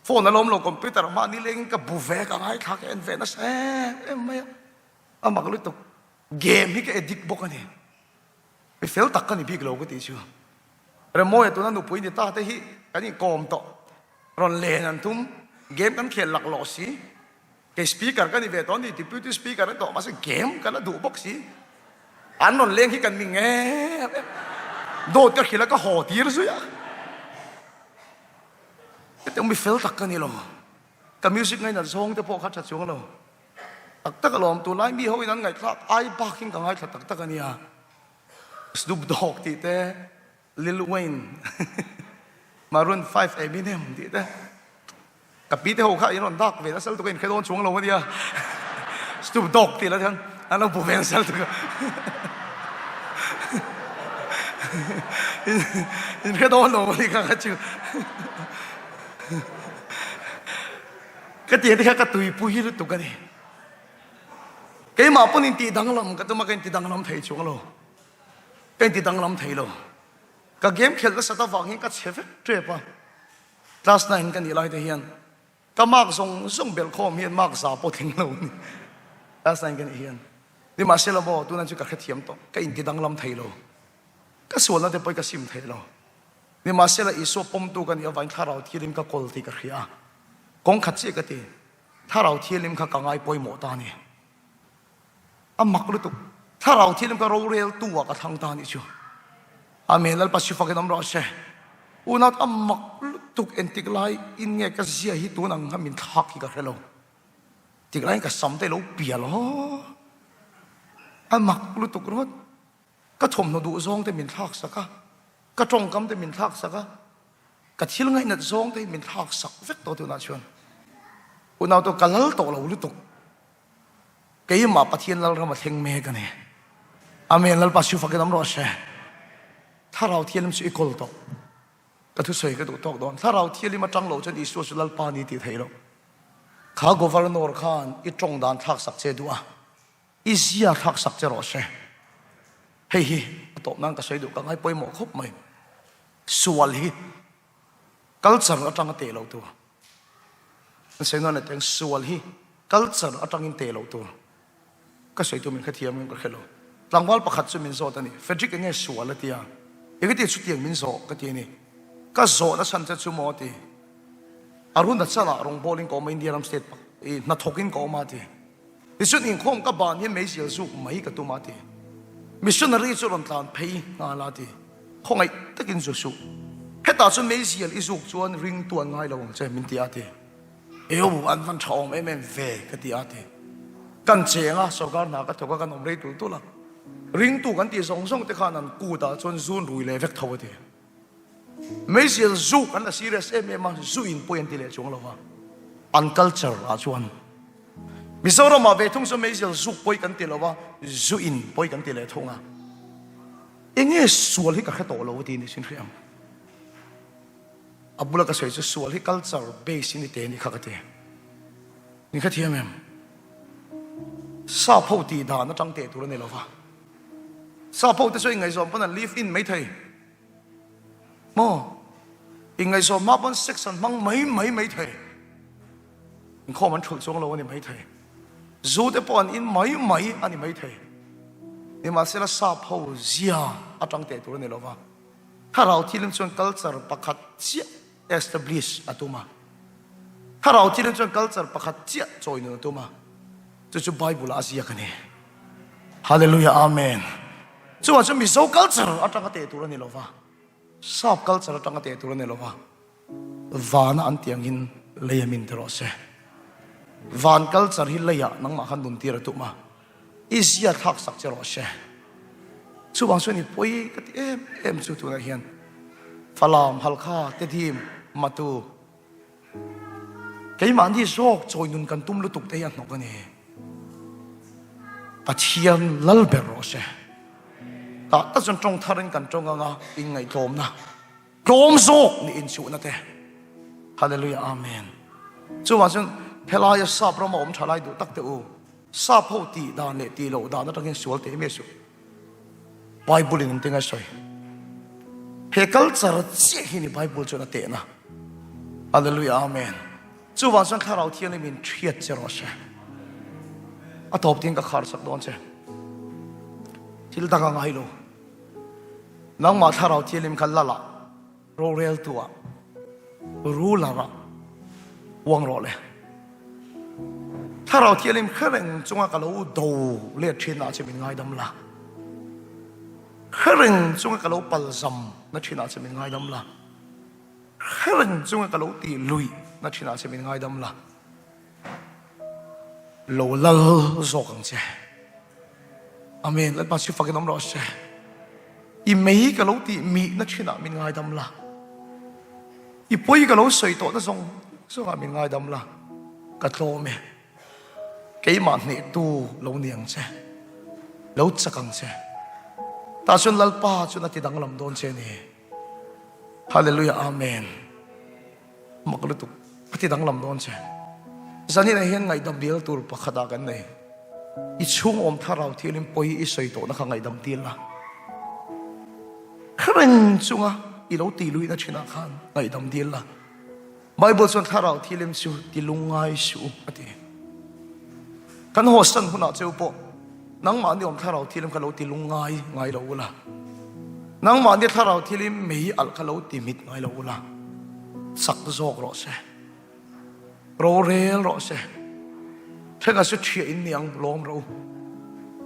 Phone a lawm lo computer mahni lengin ka bu ve ka ngaithla ka en ve nasa em em mai a. A mak lutuk. Game hi ka addict bawk a ni. Mi fel tak ka ni bik lo ka tih chu. Remawia tuna nupui ni ta te hi kan inkawm tawh. Rawn len an tum. Game kan khel laklawh si. Kei speaker ka ni ve tawh a ni, deputy speaker a ni tawh mahse game ka la duh bawk si. An rawn leng hi kan mi ngem em. Dawt ka hrilh a ka haw tir zui a. Hetiang mi fel tak ka ni lo. Ka music ngainat zawng te pawh kha tha chuang lo. Tak tak alawm, tunlai mi ho in an ngaihthlak ai bakin ka ngaithla tak tak a nia. Snoop Dogg tih te, Lil Wayne, Maroon 5 Eminem tih te. Ka pi te ho kha in rawn dak ve nasa lutuk a inhre dawn chuang lo a nia. Snoop Dogg tih lah hian an lo bu ve nasa lutuk a. Inhre dawn lo a ni kha kha chu. Ka tih te kha ka tuipui lutuk a ni. Keimah pawn intih danglam ka tum a, ka inti danglam thei chuang lo. Ka inti danglam thei lo. Ka game khelh nasat avang hian ka chhe vek tep a. Class 9 ka nih lai te hian ka mark zawng zawng belh khawm hian mark za pawh thleng lo a ni. Class 9 ka nih hian. Nimahsela maw tunah chu ka hrethiam tawh. Ka inti danglam thei lo. Ka sualna te pawh hi ka sim thei lo. Nimahsela Isua pawmtu ka nih avangin Thlarau Thianghlim ka kawl tih ka hria a. Kawng khat chiah ka ti, Thlarau Thianghlim kha ka ngai pawimawh ta a ni. A mak lutuk. Thlarau Thianghlim ka roreltu ah ka thlang ta a nih chu. Amen. Lalpa si fakin awm rawh se. Unau a mak lutuk entik lai in nge ka zia hi tun ang kha min thlak hi ka hre lo. Tik laiin ka sam te lo pial haw. A mak lutuk ringawt. Ka thawmhnaw duh zawng te min thlak sak a, ka tawngkam te min thlak sak a, ka thil ngaihnat zawng te hi min thlak sak vek tawh tunah chuan. Unau te ka lal tawh lo lutuk. Keimah Pathian Lalram a thleng mek a ni. Amen Lalpa siu fakin awm rawh se. Thlarau Thianghlim chu i kawl tawh. Ka thusawi ka duh tawk dawn. Thlarau Thianghlim atang lo chuan Isua chu Lalpa ni tih theih loh. Kha Governor khan i tawng dan thlak sak che duh a. I zia thlak sak che rawh se. Hei hi a tawp nan ka sawi duh ka ngai pawimawh khawp mai. Sual hi culture atanga teh loh tur. An sawi nawn leh teng sual hi culture atangin teh loh tur. Ka sawi tur min hrethiam em ka hre lo. Tlangval pakhat chu min zawt a ni. Frederick enge sual a ti a. Engati chutiang min zawh ka ti a ni. Ka zawh na chhan che chu maw a ti. Arunachal-ah rawngbawlin ka awm a, India ram state i hnathawkin ka awm a a ti. Tichuan inkhawm ka ban hian meizial zuk mai ka tum a ti. Missionary chu rawn tlan phei nghal a ti. Khawngaih takin zu suh. Hetah chuan meizial i zuk chuan ring tuan ngai lo ang che min ti a ti. Eu an van tha awm em em ve ka ti a ti. Kan cheng a, sorkar hna ka thawk a, kan awm rei tul tul a. Ringtu kan tih zawng zawng te khan an kut ah chuan zun rui leh vek tho a ti. Meizial zuk an la serious em em a, zu in pawi an ti leh chuang lo va, an culture ah chuan. Mizoram ah ve thung chu meizial zuk pawi kan ti lo va, zu in pawi kan ti leh thung a. Enge sual hi ka hre tawh lo a ti ni sin hriam. A bula ka sawi chu sual hi culture base in i te ni kha ka ti. Ni kha thiam em? Sap ho tih dan atang teh tur a ni lo va. Sap ho te chu ingaihzawn pawn an live in mai thei. Maw? Ingaihzawn hma pawn sex an hmang mai mai mai thei. Inkhawm an thulh chuang lo a ni mai thei. Zu te pawh an in mai mai a ni mai thei. Nimahsela sap ho zia atang teh tur a ni lo va. Thlarau thilim chuan culture pakhat chiah establish a tum a. Thlarau thilim chuan culture pakhat chiah chawi nun a tum a. Chu chu Bible ah a ziak a ni. Hallelujah Amen. Chuvang chuan Mizo culture atanga teh tur a ni lo va. Sap culture atanga teh tur a ni lo va. Vana an tih angin lei a min ti rawh se. Van culture hi leiah nangmah khan nun tir a tum a. I zia thlak sak che rawh se. Chuvang chuan i pawi ka ti em em chu tunah hian Falam, Halkha, Tedim, Matu keimahni zawk chawi nun kan tum lutuk te hi a hnawk a ni. Pathian lal ber rawh se. Tah tak chuan tawng tharin kan tawng anga inngaihtlawmna. Tlawm zawk nih inchuhna te. Hallelujah Amen. Chuvang chuan helaia sap rama awm tha lai duh tak te u, sap ho tih dan leh tih loh dan atangin sual teh miah suh. Bible in engtin a sawi? He culture chiah hi ni Bible chuan a tehna. Hallelujah Amen. Chuvang chuan Thlarau Thianghlim in thiat che rawh se. A tawp tin ka khar sak dawn che. Thil dang a ngai lo. Nangmah Thlarau Thianghlim kha lal ah, roreltu ah, ruler ah uang rawh le. Thlarau Thianghlim hre reng chunga ka lo do let thin ah che min ngaidam la. Hre reng chunga ka lo palzam na thin ah che min ngaidam la. Hre reng chunga ka lo tih luih na thin ah che min ngaidam la. Lo lal zawk ang che. Amen. Lalpa chu fakin awm rawh se. I mei ka lo tih mih na thinah min ngaidam la. I pawi ka lo sawi tawh na zawng zawngah min ngaidam la. Ka tlawm e. Keimah hnehtu lo ni ang che. Lo chak ang che. Tah chuan Lalpa chuan a ti danglam dawn che ni. Hallelujah Amen. Mak lutuk a ti danglam dawn che. Zanin ah hian ngaihdam dil tur pakhat ah kan nei. I chhung awm thlarau thialin pawi i sawi tawhna kha ngaihdam dil la. Khreng chunga i lo tih luihna thinah khan ngaihdam dil la. Bible chuan thlarau thilim chu ti lungngai suh u a ti. Kan hawsan hunah cheu pawh nangmahni awm thlarau thilim kha lo ti lungngai ngai lo ula. Nangmahni thlarau thilim mei alh kha lo ti mit ngai lo ula. Chak zawk rawh se. Rorel rawh se. Thlenga chu thiah in ni ang lawm rawh u.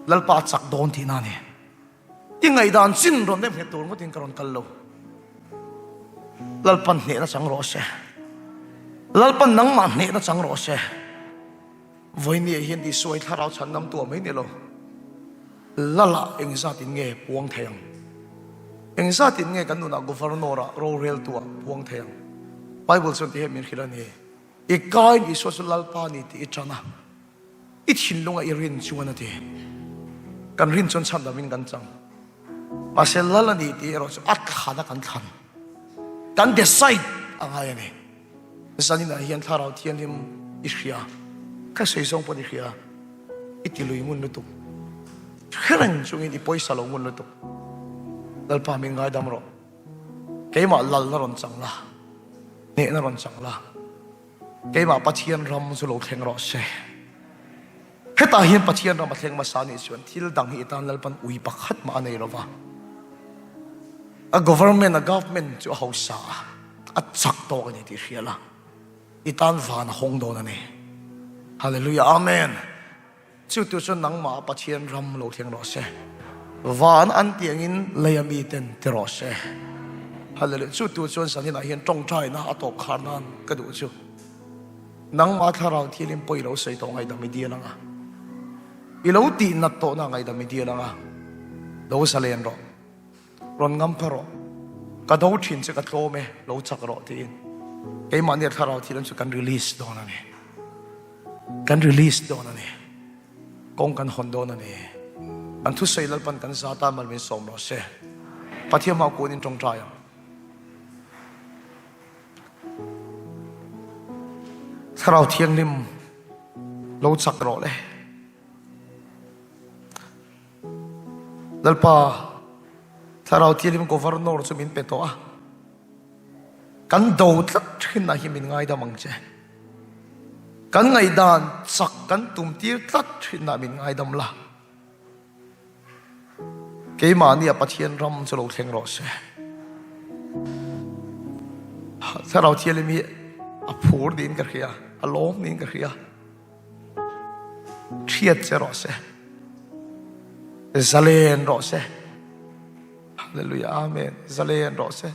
Lalpa a chak dawn tihna a ni. I ngaihdan chin rawn nem nghet tur ngawtin ka rawn kal lo. Lalpan hnehna chang rawh se. Lalpan nangmah hnehna chang rawh se. Vawinia hian Isua hi thlarau chhan nam tuah mai ni lo. Lala engzatin nge puang thei ang? Engzatin nge kan nunah Governor ah roreltu ah puang thei ang? Bible chuan ti hian min hrilh a ni. I kain Isua chu Lalpa ni tih i tan a, i thinlunga i rin chuan a ti. Kan rin chuan chhandamin kan chang. Mahse Lal a ni tih erawh chu a thlan a kan thlan. Kan decide a ngai a ni. Zaninah hian Thlarau Thianghlim i hria, ka sawi zawng pawn i hria, i ti lui ngun lutuk. Hre reng chungin i pawisa lo ngun lutuk. Lalpa min ngaidam rawh. Keimah lalna rawn chang la, hnehna rawn chang la. Keimah Pathian ram chu lo thleng rawh se. Hetah hian Pathian ram a thleng hmasa nih chuan thil dang hi i tan Lalpan ui pakhat mah a nei lo va. A government, a government chu a hausa a, a chak tawk a ni tih hria la, i tan van a hawng dawn a ni. Hallelujah, Amen. Chu tu chu nangmah Pathian ram lo thleng rawh se. Van an tih angin lei a mi ten ti rawh se. Hallelujah. Chu tu chuan zaninah hian tawngtaina a tawp khar nan ka duh chu. Nangmah thlarau thilin pawi lo sawi tawh ngaihdam i dil anga. I lo tih nat tawhna ngaihdam i dil anga. Lo zalen rawh. Rawn ngam pha rawh. Ka do thin che ka tlawm e, lo chak rawh tiin. Keimahni a thlarau thil an chu kan release dawn a ni. Kan release dawn a ni. Kawng kan hawn dawn a ni. Kan thusawi Lalpan kan za tan mal min sawm rawh se. Pathian hma kunin tawngtai ang. Thlarau Thianghlim lo chak rawh le. Lalpa Thlarau Thianghlim Governor chu min pe tawh a. Kan do tlat thin ah hi min ngaidam ang che. Kan ngaihdan chak kan tum tir tlat thin ah min ngaidam la. Keimahni a Pathian ram chu lo thleng rawh se. Thlarau Thianghlim hi a phur niin ka hria, a lawm niin ka hria. Thiat che rawh se. Zalen rawh se. Hallelujah, Amen. Zalen rawh se.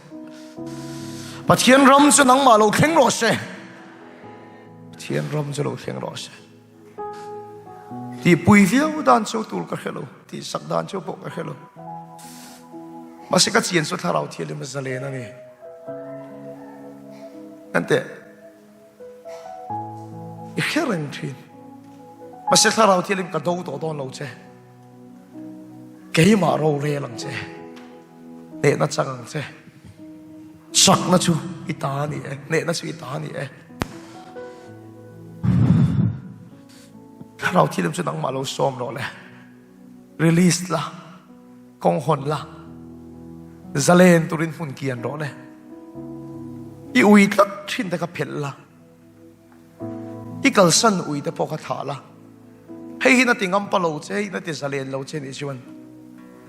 Pathian ram chu nangmah lo thleng rawh se. Pathian ram chu lo thleng rawh se. Tihpui viau dan chu tur ka hre lo, tihsak dan chu pawh ka hre lo. Mahse ka chian chu thlarau thianghlim a zalen a ni. Kan teh i hre reng thin. Mahse thlarau thianghlim ka do tawh dawn lo che. Keimah rorel ang che. Hnehna chang ang che. Chakna chu i ta a ni e, hnehna chu i ta a ni e. Thlarau thilam chu nangmah lo sawm rawh le. Release la, kawng hawn la, zalen turin hmun kian rawh le. I ui tlat thin te kha phelh la. I kalsan ui te pawh kha thlah la. Hei hi na ti ngam pa lo che, hei na ti zalen lo che nih chuan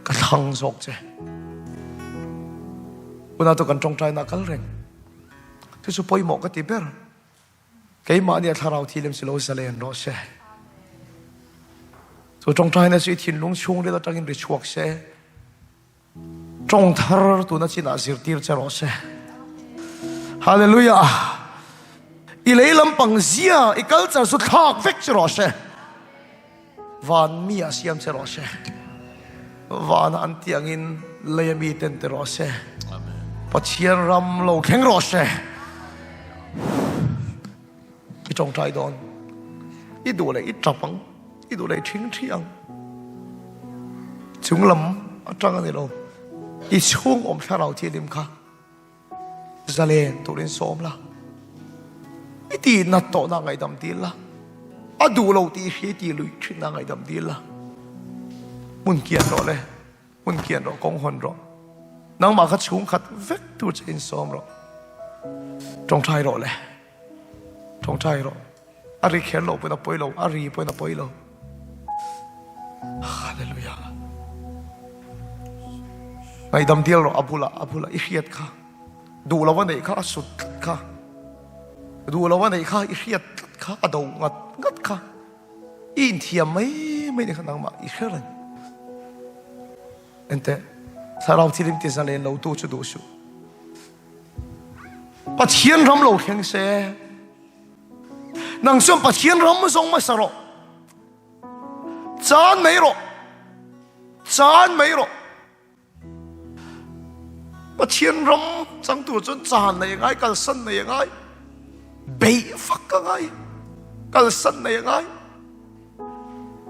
ka thlang zawk che. Unau tu kan tawngtaina kal reng. Chu chu pawimawh ka ti ber. Keimahni a thlarau thi lem si lo zalen rawh se. Chu tawngtaina chu i thinlung chhungril atangin ri chhuak se. Tawng thar tuna chinah zirtir che rawh se. Hallelujah. I lei lampang zia, i culture chu thlak vek che rawh se. Van mi ah siam che rawh se. Van ah an tih angin lei a mi ten ti rawh se. Pathian ram lo thleng rawh se. I tawngtai dawn. I duh leh i tap ang. I duh leh i thing thi ang. Chung lam atang a ni lo. I chhung awm thlarau thianghlim kha zalen turin sawm la. I tih nat tawhna ngaihdam dil la. A duh lo tih hi tih luih thinna ngaihdam dil la. Hmun kian rawh le. Hmun kian rawh, kawng hawn rawh. Nangmah kha chhungkhat vek tur che in sawm rawh. Tawngtai rawh le. Tawngtai rawh. A ri kher lo pawhin a pawi lo, a ri pawhin a pawi lo. Hallelujah. Ngaihdam dil rawh a bulah, a bulah i hriat kha. Duh lo a neih kha, a sut tlat kha. Duh lo a neih kha, i hriat tlat kha, a do ngat ngat kha. I inthiam mai mai ni kha nangmah i hre reng. Enteh, thlarau thilim ti zalen lo tu chu duh suh. Pathian ram lo thleng se. Nang chuan Pathian ram zawng hmasa rawh. Chan mai rawh. Chan mai rawh. Pathian ram chang tur chuan chan nei a ngai, kalsan nei a ngai, beih fak a ngai, kalsan nei a ngai.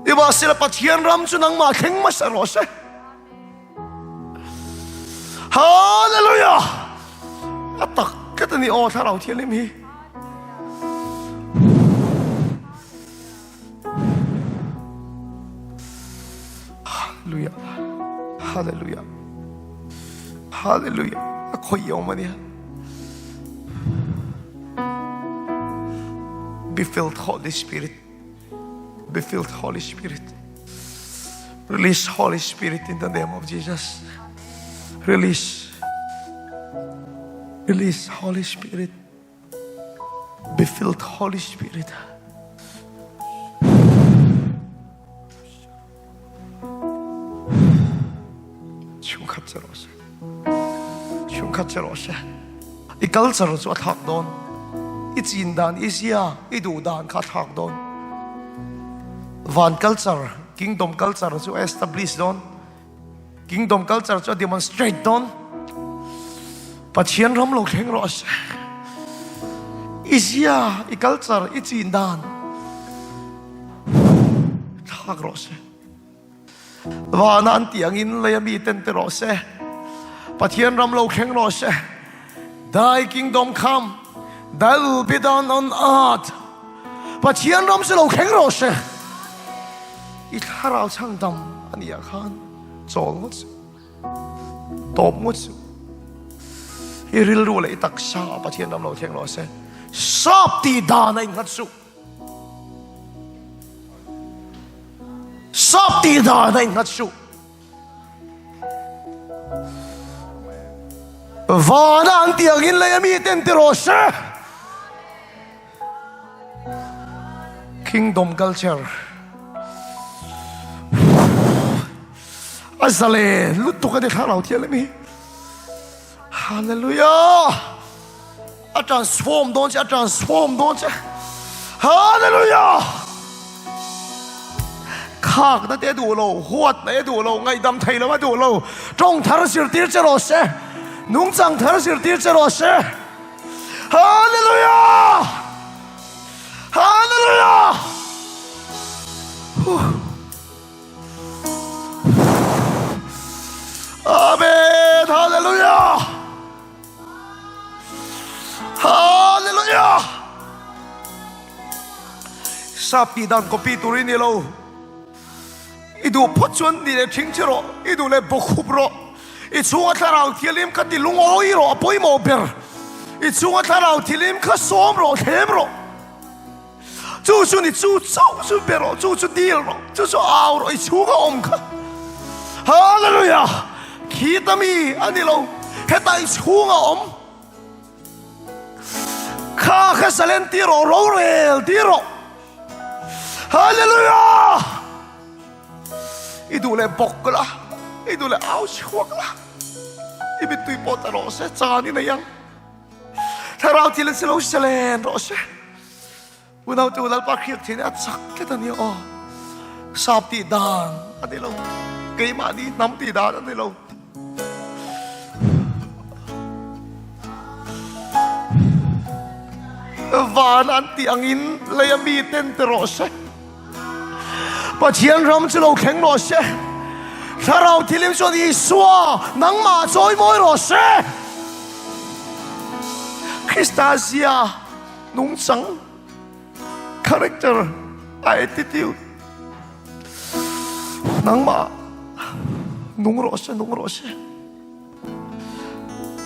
Nimahsela Pathian ram chu nangmah thleng hmasa rawh se. Hallelujah! A tak tlat a ni aw Thlarau Thianghlim hi. Hallelujah. Hallelujah. Hallelujah. A khawih awm a nia. Be filled Holy Spirit. Be filled Holy Spirit. Release Holy Spirit in the name of Jesus. Release. Release Holy Spirit. Be filled Holy Spirit. Chhungkhat che rawh se. Chhungkhat che rawh se. I culture chu a thlak dawn. I chin dan, i zia, i duh dan kha a thlak dawn. Van culture, kingdom culture chu a establish dawn. Kingdom culture chu a demonstrate dawn. Pathian ram lo thleng rawh se. I zia, i culture, i chin dan thlak rawh se. Vana an tih angin lei a mi ten ti rawh se. Pathian ram lo thleng rawh se. Thy kingdom come, thy will be done on earth. Pathian ram chu lo thleng rawh se. I thlarau chhandam a nih ah khan chawl ngawt suh, tawp ngawt suh. I rilru leh i taksa ah Pathian ram lo thleng rawh se. Sap tih dan a innghat suh. Sap tih dan a innghat suh. Vana an tih angin lei a mi ten ti rawh se. Kingdom culture a zale lutuk a ni thlarau thial emi. Hallelujah. A transform dawn che, a transform dawn che. Hallelujah! Khakna te duh lo, huatna e duh lo, ngaihdam thei lo a duh lo. Tawng thar zirtir che rawh se. Nungchang thar zirtir che rawh se. Hallelujah! Hallelujah! Huh. Amen! Hallelujah! Hallelujah! Sap tih dan copy tur i ni lo. I duh phawt chuan ni leh thing che rawh, i duh leh bawkhup rawh. I chhunga thlarau thialim kha ti lungawi rawh, a pawimawh ber. I chhunga thlarau thialim kha sawm rawh, thlem rawh. Chu chu ni chu chauh chu be rawh, chu chu dil rawh, chu chu au rawh, i chhung a awm kha. Hallelujah! Khita mi a ni lo, heta i chhung a awm. Kha kha salen ti rawh, rorel ti rawh. Hallelujah! I duh leh bawk la, i duh leh au chhuak la, i mittui pawh ta rawh se, chan i nei ang. Thlarau thil an si lo selen rawh se. Unau te Lalpa hriat theihna a chak tlat a nia aw. Sap tih dan a ni lo. Keimahni hnam tih dan a ni lo. Van an tih angin lei a mi ten ti rawh se. Pathian ram chu lo thleng rawh se. Thlarau thilim chuan Isua nangmah chawimawi rawh se. Krista zia nungchang, character, attitude nangmah nung rawh se, nung rawh se.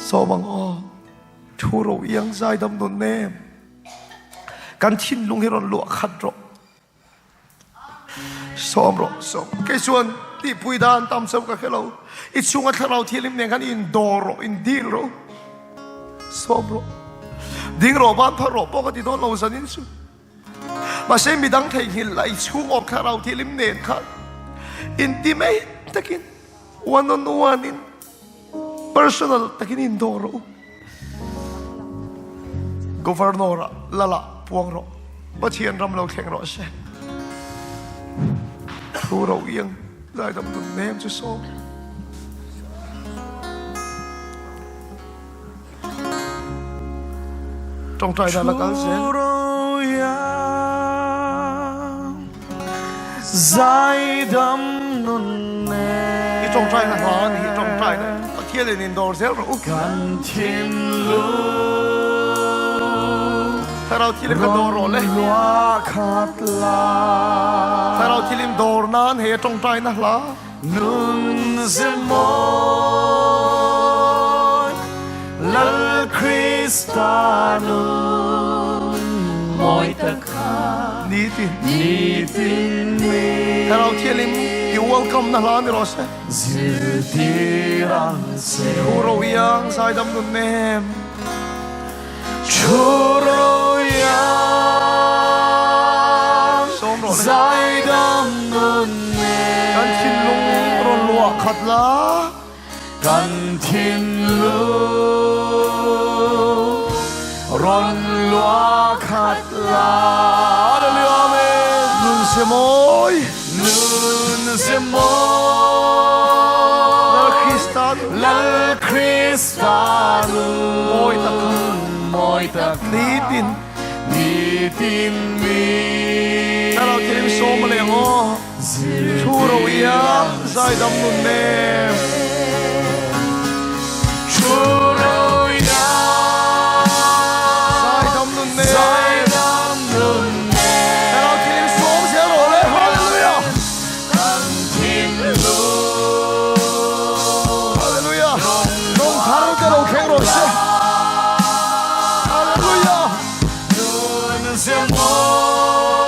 Sawm ang aw, thu ro iang zaidam nun nem. Kan thinlung hi rawn luah khat rawh. Sawm rawh, sawm. Kei chuan tihpui dan tam chauh ka hre lo. I chhunga thlarau thianghlim nen khan in dawr rawh, in dil rawh. Sawm rawh. Ding rawh, ban phar rawh pawh ka ti dawn lo zanin chu. Mahse midang theihnghilh la i chhung awm thlarau thianghlim nen khan intimate takin one on one in personal takin in dawr rawh u. Governor ah lal ah puang rawh. Pathian ram lo thleng rawh se. Thu ro iang zaidam nun nem chu sawm. Tawngtai dan la kal zel. Zaidam nun nem. I tawngtai na hla a ni hi tawngtai na Pathian in indawr zel rawh u. Kan thinlung. Thlarau thilim kha dawr rawh le. Luah khat la. Thlarau thilim dawr nan hei a tawngtai na hla. Nun ze mawi Lal Krista nun mawi tak kha Nitin Nitin mi Thlarau Thianghlim i welcome na hla ni rawh se. Zirtir ang che. Thu ro iang zaidam nun nem. Thu ro iang Sawm rawh le. Zaidam nun nem. Kan thinlung rawn luah khat la. Kan thinlung rawn luah khat la. Hallelujah Amen. Nun se mawi. Nun se mawi. Lal Krista nun. Lal Krista nun. Mawi tak kha. Mawi tak kha. Nitin. Nitin mi. Thlarau Thianghlim sawm a leng aw. Thu ro ia zaidam nun nem. Thu ro ia zaidam nun nem. Zaidam nun nem. Thlarau Thianghlim sawm zel rawh le. Hallelujah. Kan thinlung. Hallelujah. Lawng thar te lo thleng rawh se. Hallelujah. Nun ze mawi.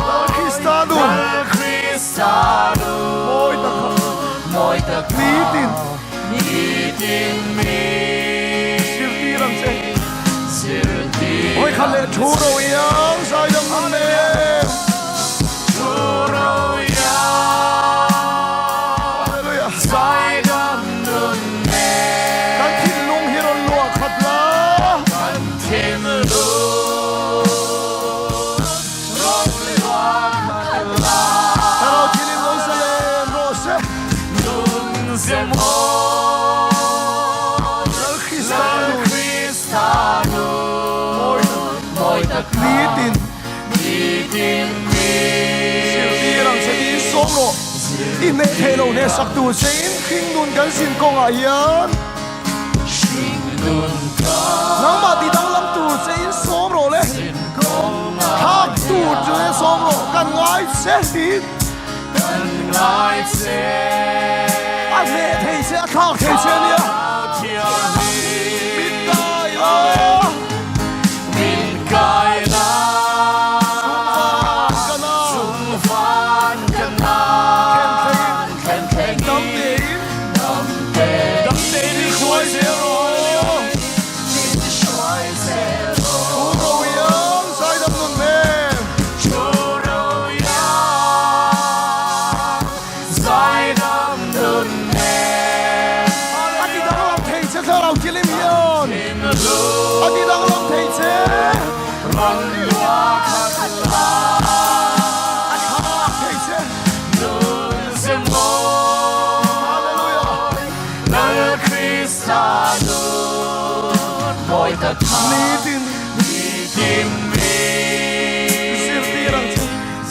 Lal Krista nun. Lal Krista nun. Mawi tak kha. Mawi tak kha. Nitin. Nitin mi. Zirtir ang che. Zirtir. Hawi khat leh thu ro iang zaidam nun nem. Thu ro iang. Hallelujah. Zaidam nun nem. Kan thinlung hi rawn luah khat la. Kan thinlung rawn luah khat la. Thlarau thilim lo zalen rawh se. Nun ze mawi. Lal Krista Lal nun. Krista nun. Mawi tak kha. Nitin. Nitin mi. Zirtir ang che tiin sawm rawh. I hmeh theih lo hneh sak tur che in hringnun kan zin kawngah hian. Nangmah ti danglam tur che in sawm rawh le. Thlak tur che sawm rawh kan ngai che tiin. A hneh thei che a thlak thei che a nia. Min kai la. Chungvan ka na. Thlen thleng in. Dam tein. Dam tein min hruai zel rawh. Thu ro iang zaidam nun hmel. Thu ro iang zaidam nun hmel. A ti danglam thei che thlarau thilim hian. A ti danglam thei che. Ran lua khat la. A thlak thei che. Nun ze mawi. Hallelujah. Lal Krista nun mawi tak kha. Nitin. Nitin mi. Zirtir ang che.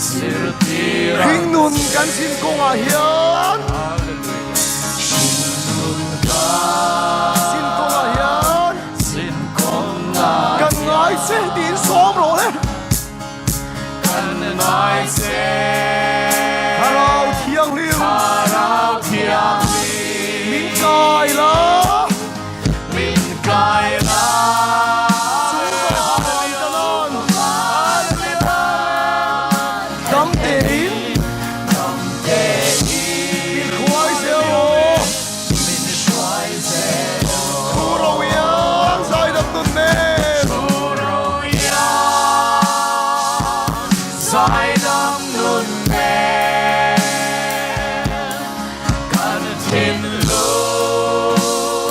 Zirtir ang che. Hringnun kan sin kawngah hian. Hallelujah. Hringnun kan. Sin kawngah hian. Sin kawngah hian. Kan ngai che tiin sawm rawh le. Kan ngai che. Thlarau Thianghlim. Thlarau Thianghlim. Min kai la. Min kai la. Chungah han ka nan. Dam tein. Dam tein. Min hruai zel rawh. Min hruai zel rawh. Thu ro iang zaidam nun nen. Thu ro iang zaidam nun nen. Kan thinlung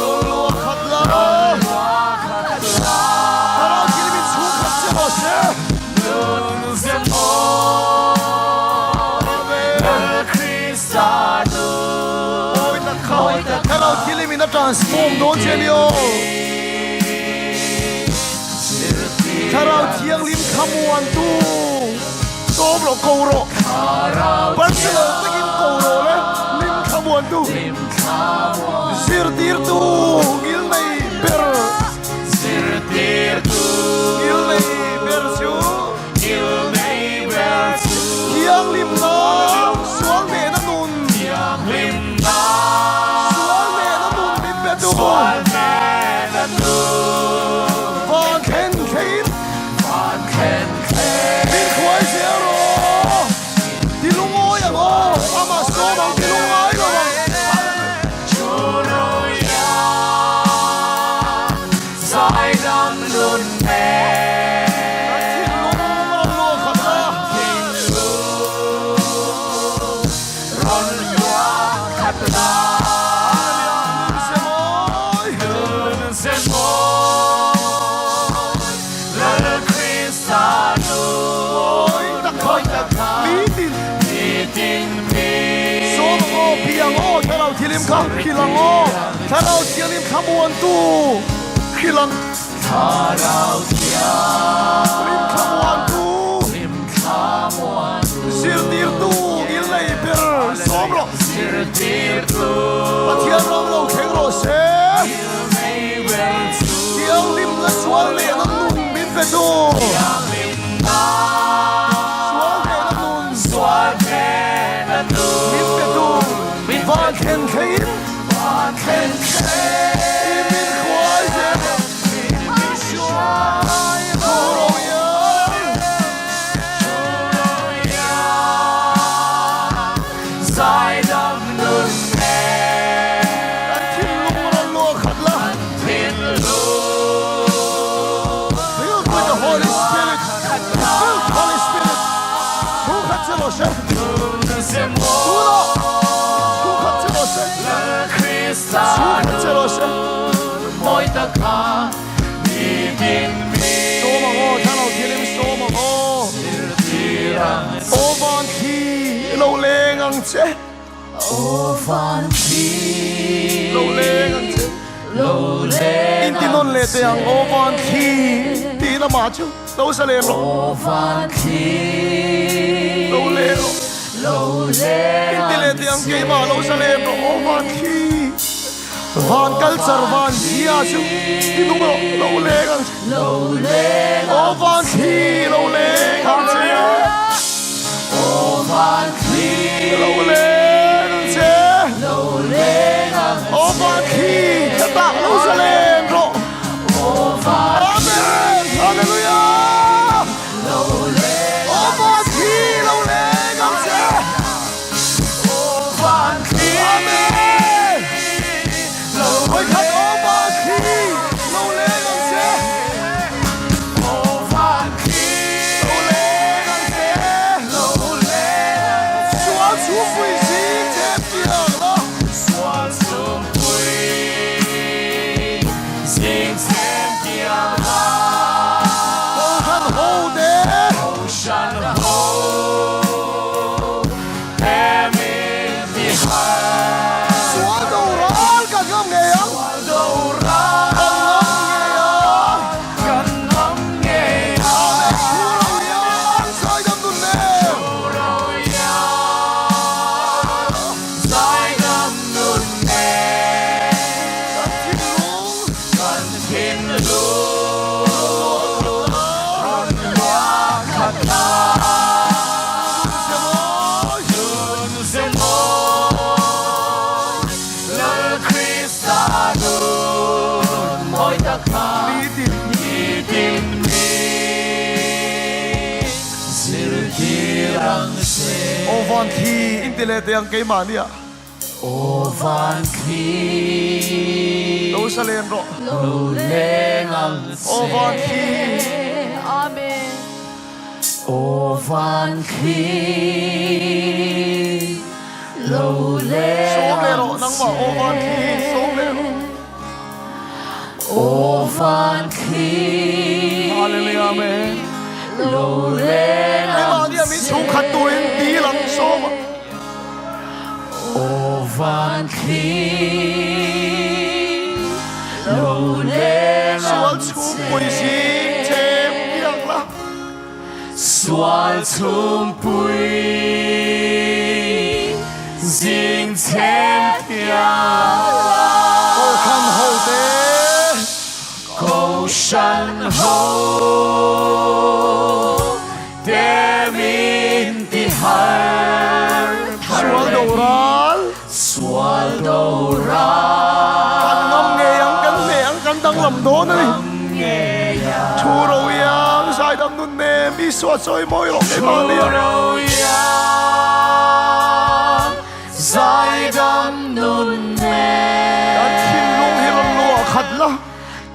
Rawn luah khat la. Rawn luah khat la. Ama'n sawm dawn che ni aw. Thlarau Thianghlim thlamuantu sawm rawh ko rawh. Personal takin ko rawh le hlim thlamuantu. Zirtirtu ngilnei ber. Ngilnei ber chu. Thianghlimna sual nena nun. Sual nena nun min pe tu. Van thlen thlein. Min hruai zel rawh. Ti lungawi ang aw. Amah sawm ang ti lungngai lo ang. Kan thinlung rawn luah khat a. Hallelujah, nun se mawi. Mawi tak kha nitin sawm ang aw, pi ang aw, Thlarau Thianghlim kha hrilh ang aw, Thlarau Thianghlim thlamuantu hrilh ang. Rim thlamuantu, zirtirtu ngilnei ber sawm rawh. Pathian ram lo thleng rawh se. Thianghlimna sual nehna nun min pe tu. Sual nehna nun min pe tu. Van thlen thlengin i min hruai zel. Kan thinlung rawn luah khat la. Filled with the Holy Spirit. Filled Holy Spirit. Thu khat che rawh se. Tunah thu khat che rawh se. Thu khat che rawh se. Sawm ang aw, Thlarau Thianghlim sawm ang aw. Aw van thli lo leng ang che. Aw van thli lo leng ang che. Lo leng In ti nawn leh teh ang aw van thli tiin amah chu lo sa lem rawh. Aw van thli lo leng rawh. Lo leng In ti leh teh ang keimah lo sa lem rawh aw van thli. Van culture van zia chu ti tum rawh lo leng ang che. Aw van thli lo leng ang che. Aw van thli lo leng ang che. Aw van thli ka tah lo za len rawh. Amen Hallelujah. Aw van thli lo leng ang che. Amen! Vawikhat aw van thli lo leng ang che. Lo leng ang che. Sual chhungpui zing chem tiang la. Kohhran ho te. Sual do ral kan ngam ngei ang. Kan ngam ngei ang. Amen. Thu ro hian zaidam nun nen. Kan thinlung. Aw van thli in ti leh teh ang keimah nia. Aw van thli. Lo sa len rawh. Lo leng ang che. Aw van thli. Amen. Aw van thli. Lo leng Sawm leh rawh nangmah aw van thli sawm leh rawh. Aw van thli. Hallelujah amen. Lo leng ang che. Keimah nia min chhungkhat turin dil ang sawm a. Aw van thli. chhumpui zing chhem piak la. Sual chhumpui zing chhem piak la. Kohhran ho te. Kohhran ho te min ti har thar Sual do ral. Sual do ral. Kan ngam ngei ang, kan hneh ang, kan danglam dawn a ni. Thu ro iang, zaidam nun nem, Isua chawi mawi rawh keimahni a. Thu ro iang, zaidam nun nem. Kan thinlung hi rawn luah khat la.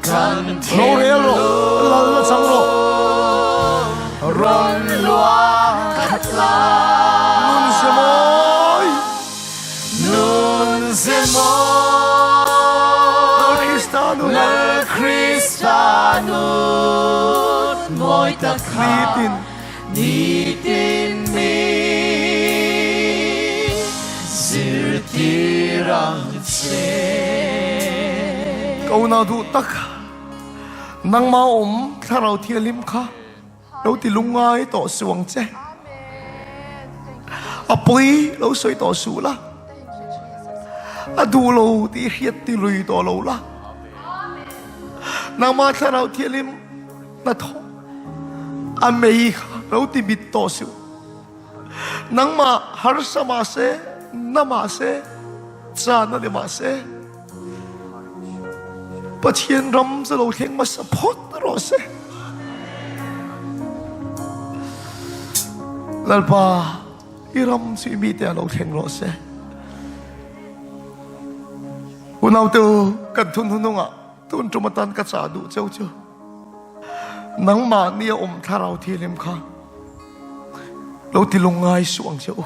Kan Lo rel rawh, lal la chang rawh. Rawn luah khat la. Nun ze mawi. Nun ze mawi. Lal Krista nun. Lal Krista nun mawi tak kha. Nitin. Nitin mi zirtir ang che. Ka unau duh tak, nangmah awm Thlarau Thianghlim kha lo ti lungngai tawh suh ang che. A pawi lo sawi tawh suh la, a duh lo tih hriat ti lui tawh lo la. Nangmah Thlarau Thianghlim hnathawh a mei kha lo ti mit tawh suh. Nangmah harsa mah se, na mah se, chan a ni mah se, Pathian ram chu lo thleng hmasa phawt rawh se. Lalpa, i ram chu i mite ah lo thleng rawh se. Unaute u, kan thun hunungah tun tum atan ka chah duh cheu chu. Nangmahni a awm thlarau thianghlim kha lo ti lungngai suh ang che u.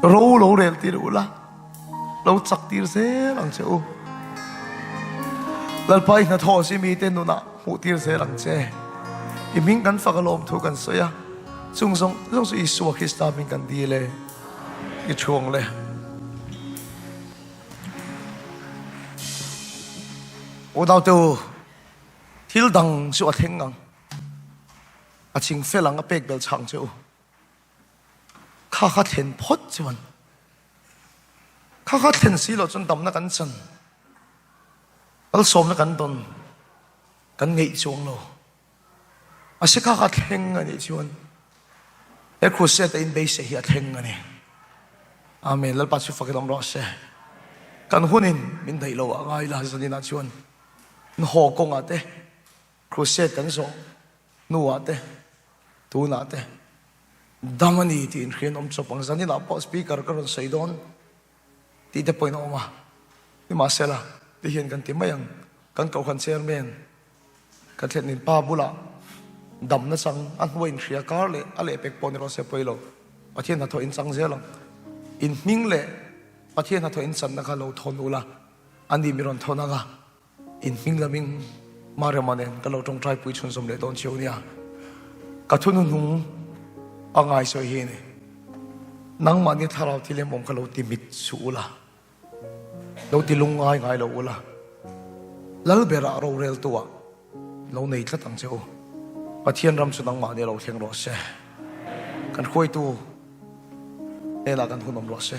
Ro lo rel tir u la, lo chak tir zel ang che u. Lalpa i hnathawh si mite nunah hmuh tir zel ang che. I hming kan fak alawm thu kan sawi a, chung zawng zawng chu Isua Krista hming kan dil e, i thuang le. Unaute u, thil dang chu a thleng ang, a ching fel ang, a pek bel chhang che u. Kha kha thlen phawt chuan, kha kha thlen si loh chuan damna kan chan, malsawmna kan dawn, kan ngeih chuang lo. A si kha kha thleng a nih chuan he crusade a inbeisei hi a thleng a ni. Amen. Lalpa chu fakin awm rawh se. Kan hunin min daih lo ah ngai la zanin ah chuan haw kawngah te crusade kan zawh hnuah te tunah te dam a ni tih inhrian awm chawp ang. Zanin ah pawh speaker ka rawn sawi dawn. Tih te pawhin a awm a. Nimahsela, ti hian kan ti mai ang, kan Kohhran Chairman kan thlen pa bulah damna chang a hnuai inhria kar leh a lehpek pawh ni rawh se pawi lo. Pathian hnathawh in chang zel ang. In hming leh Pathian hnathawh in channa kha lo thawn ula, ani mi rawn thawn ang a. In hming lamin Mariama nen ka lo tawngtai pui chhunzawm leh dawn cheu nia. Ka thunuhnung a ngaisawi hi a ni. Nangmahni thlarau thil em awm kha lo ti mit suh ula, lo ti lungngai ngai lo ula, Lalberah roreltuah lo nei tlat ang che u. Pathian ram chu nangmahni lo thleng rawh se. Kan hruaitu hnenah kan hun awm rawh se.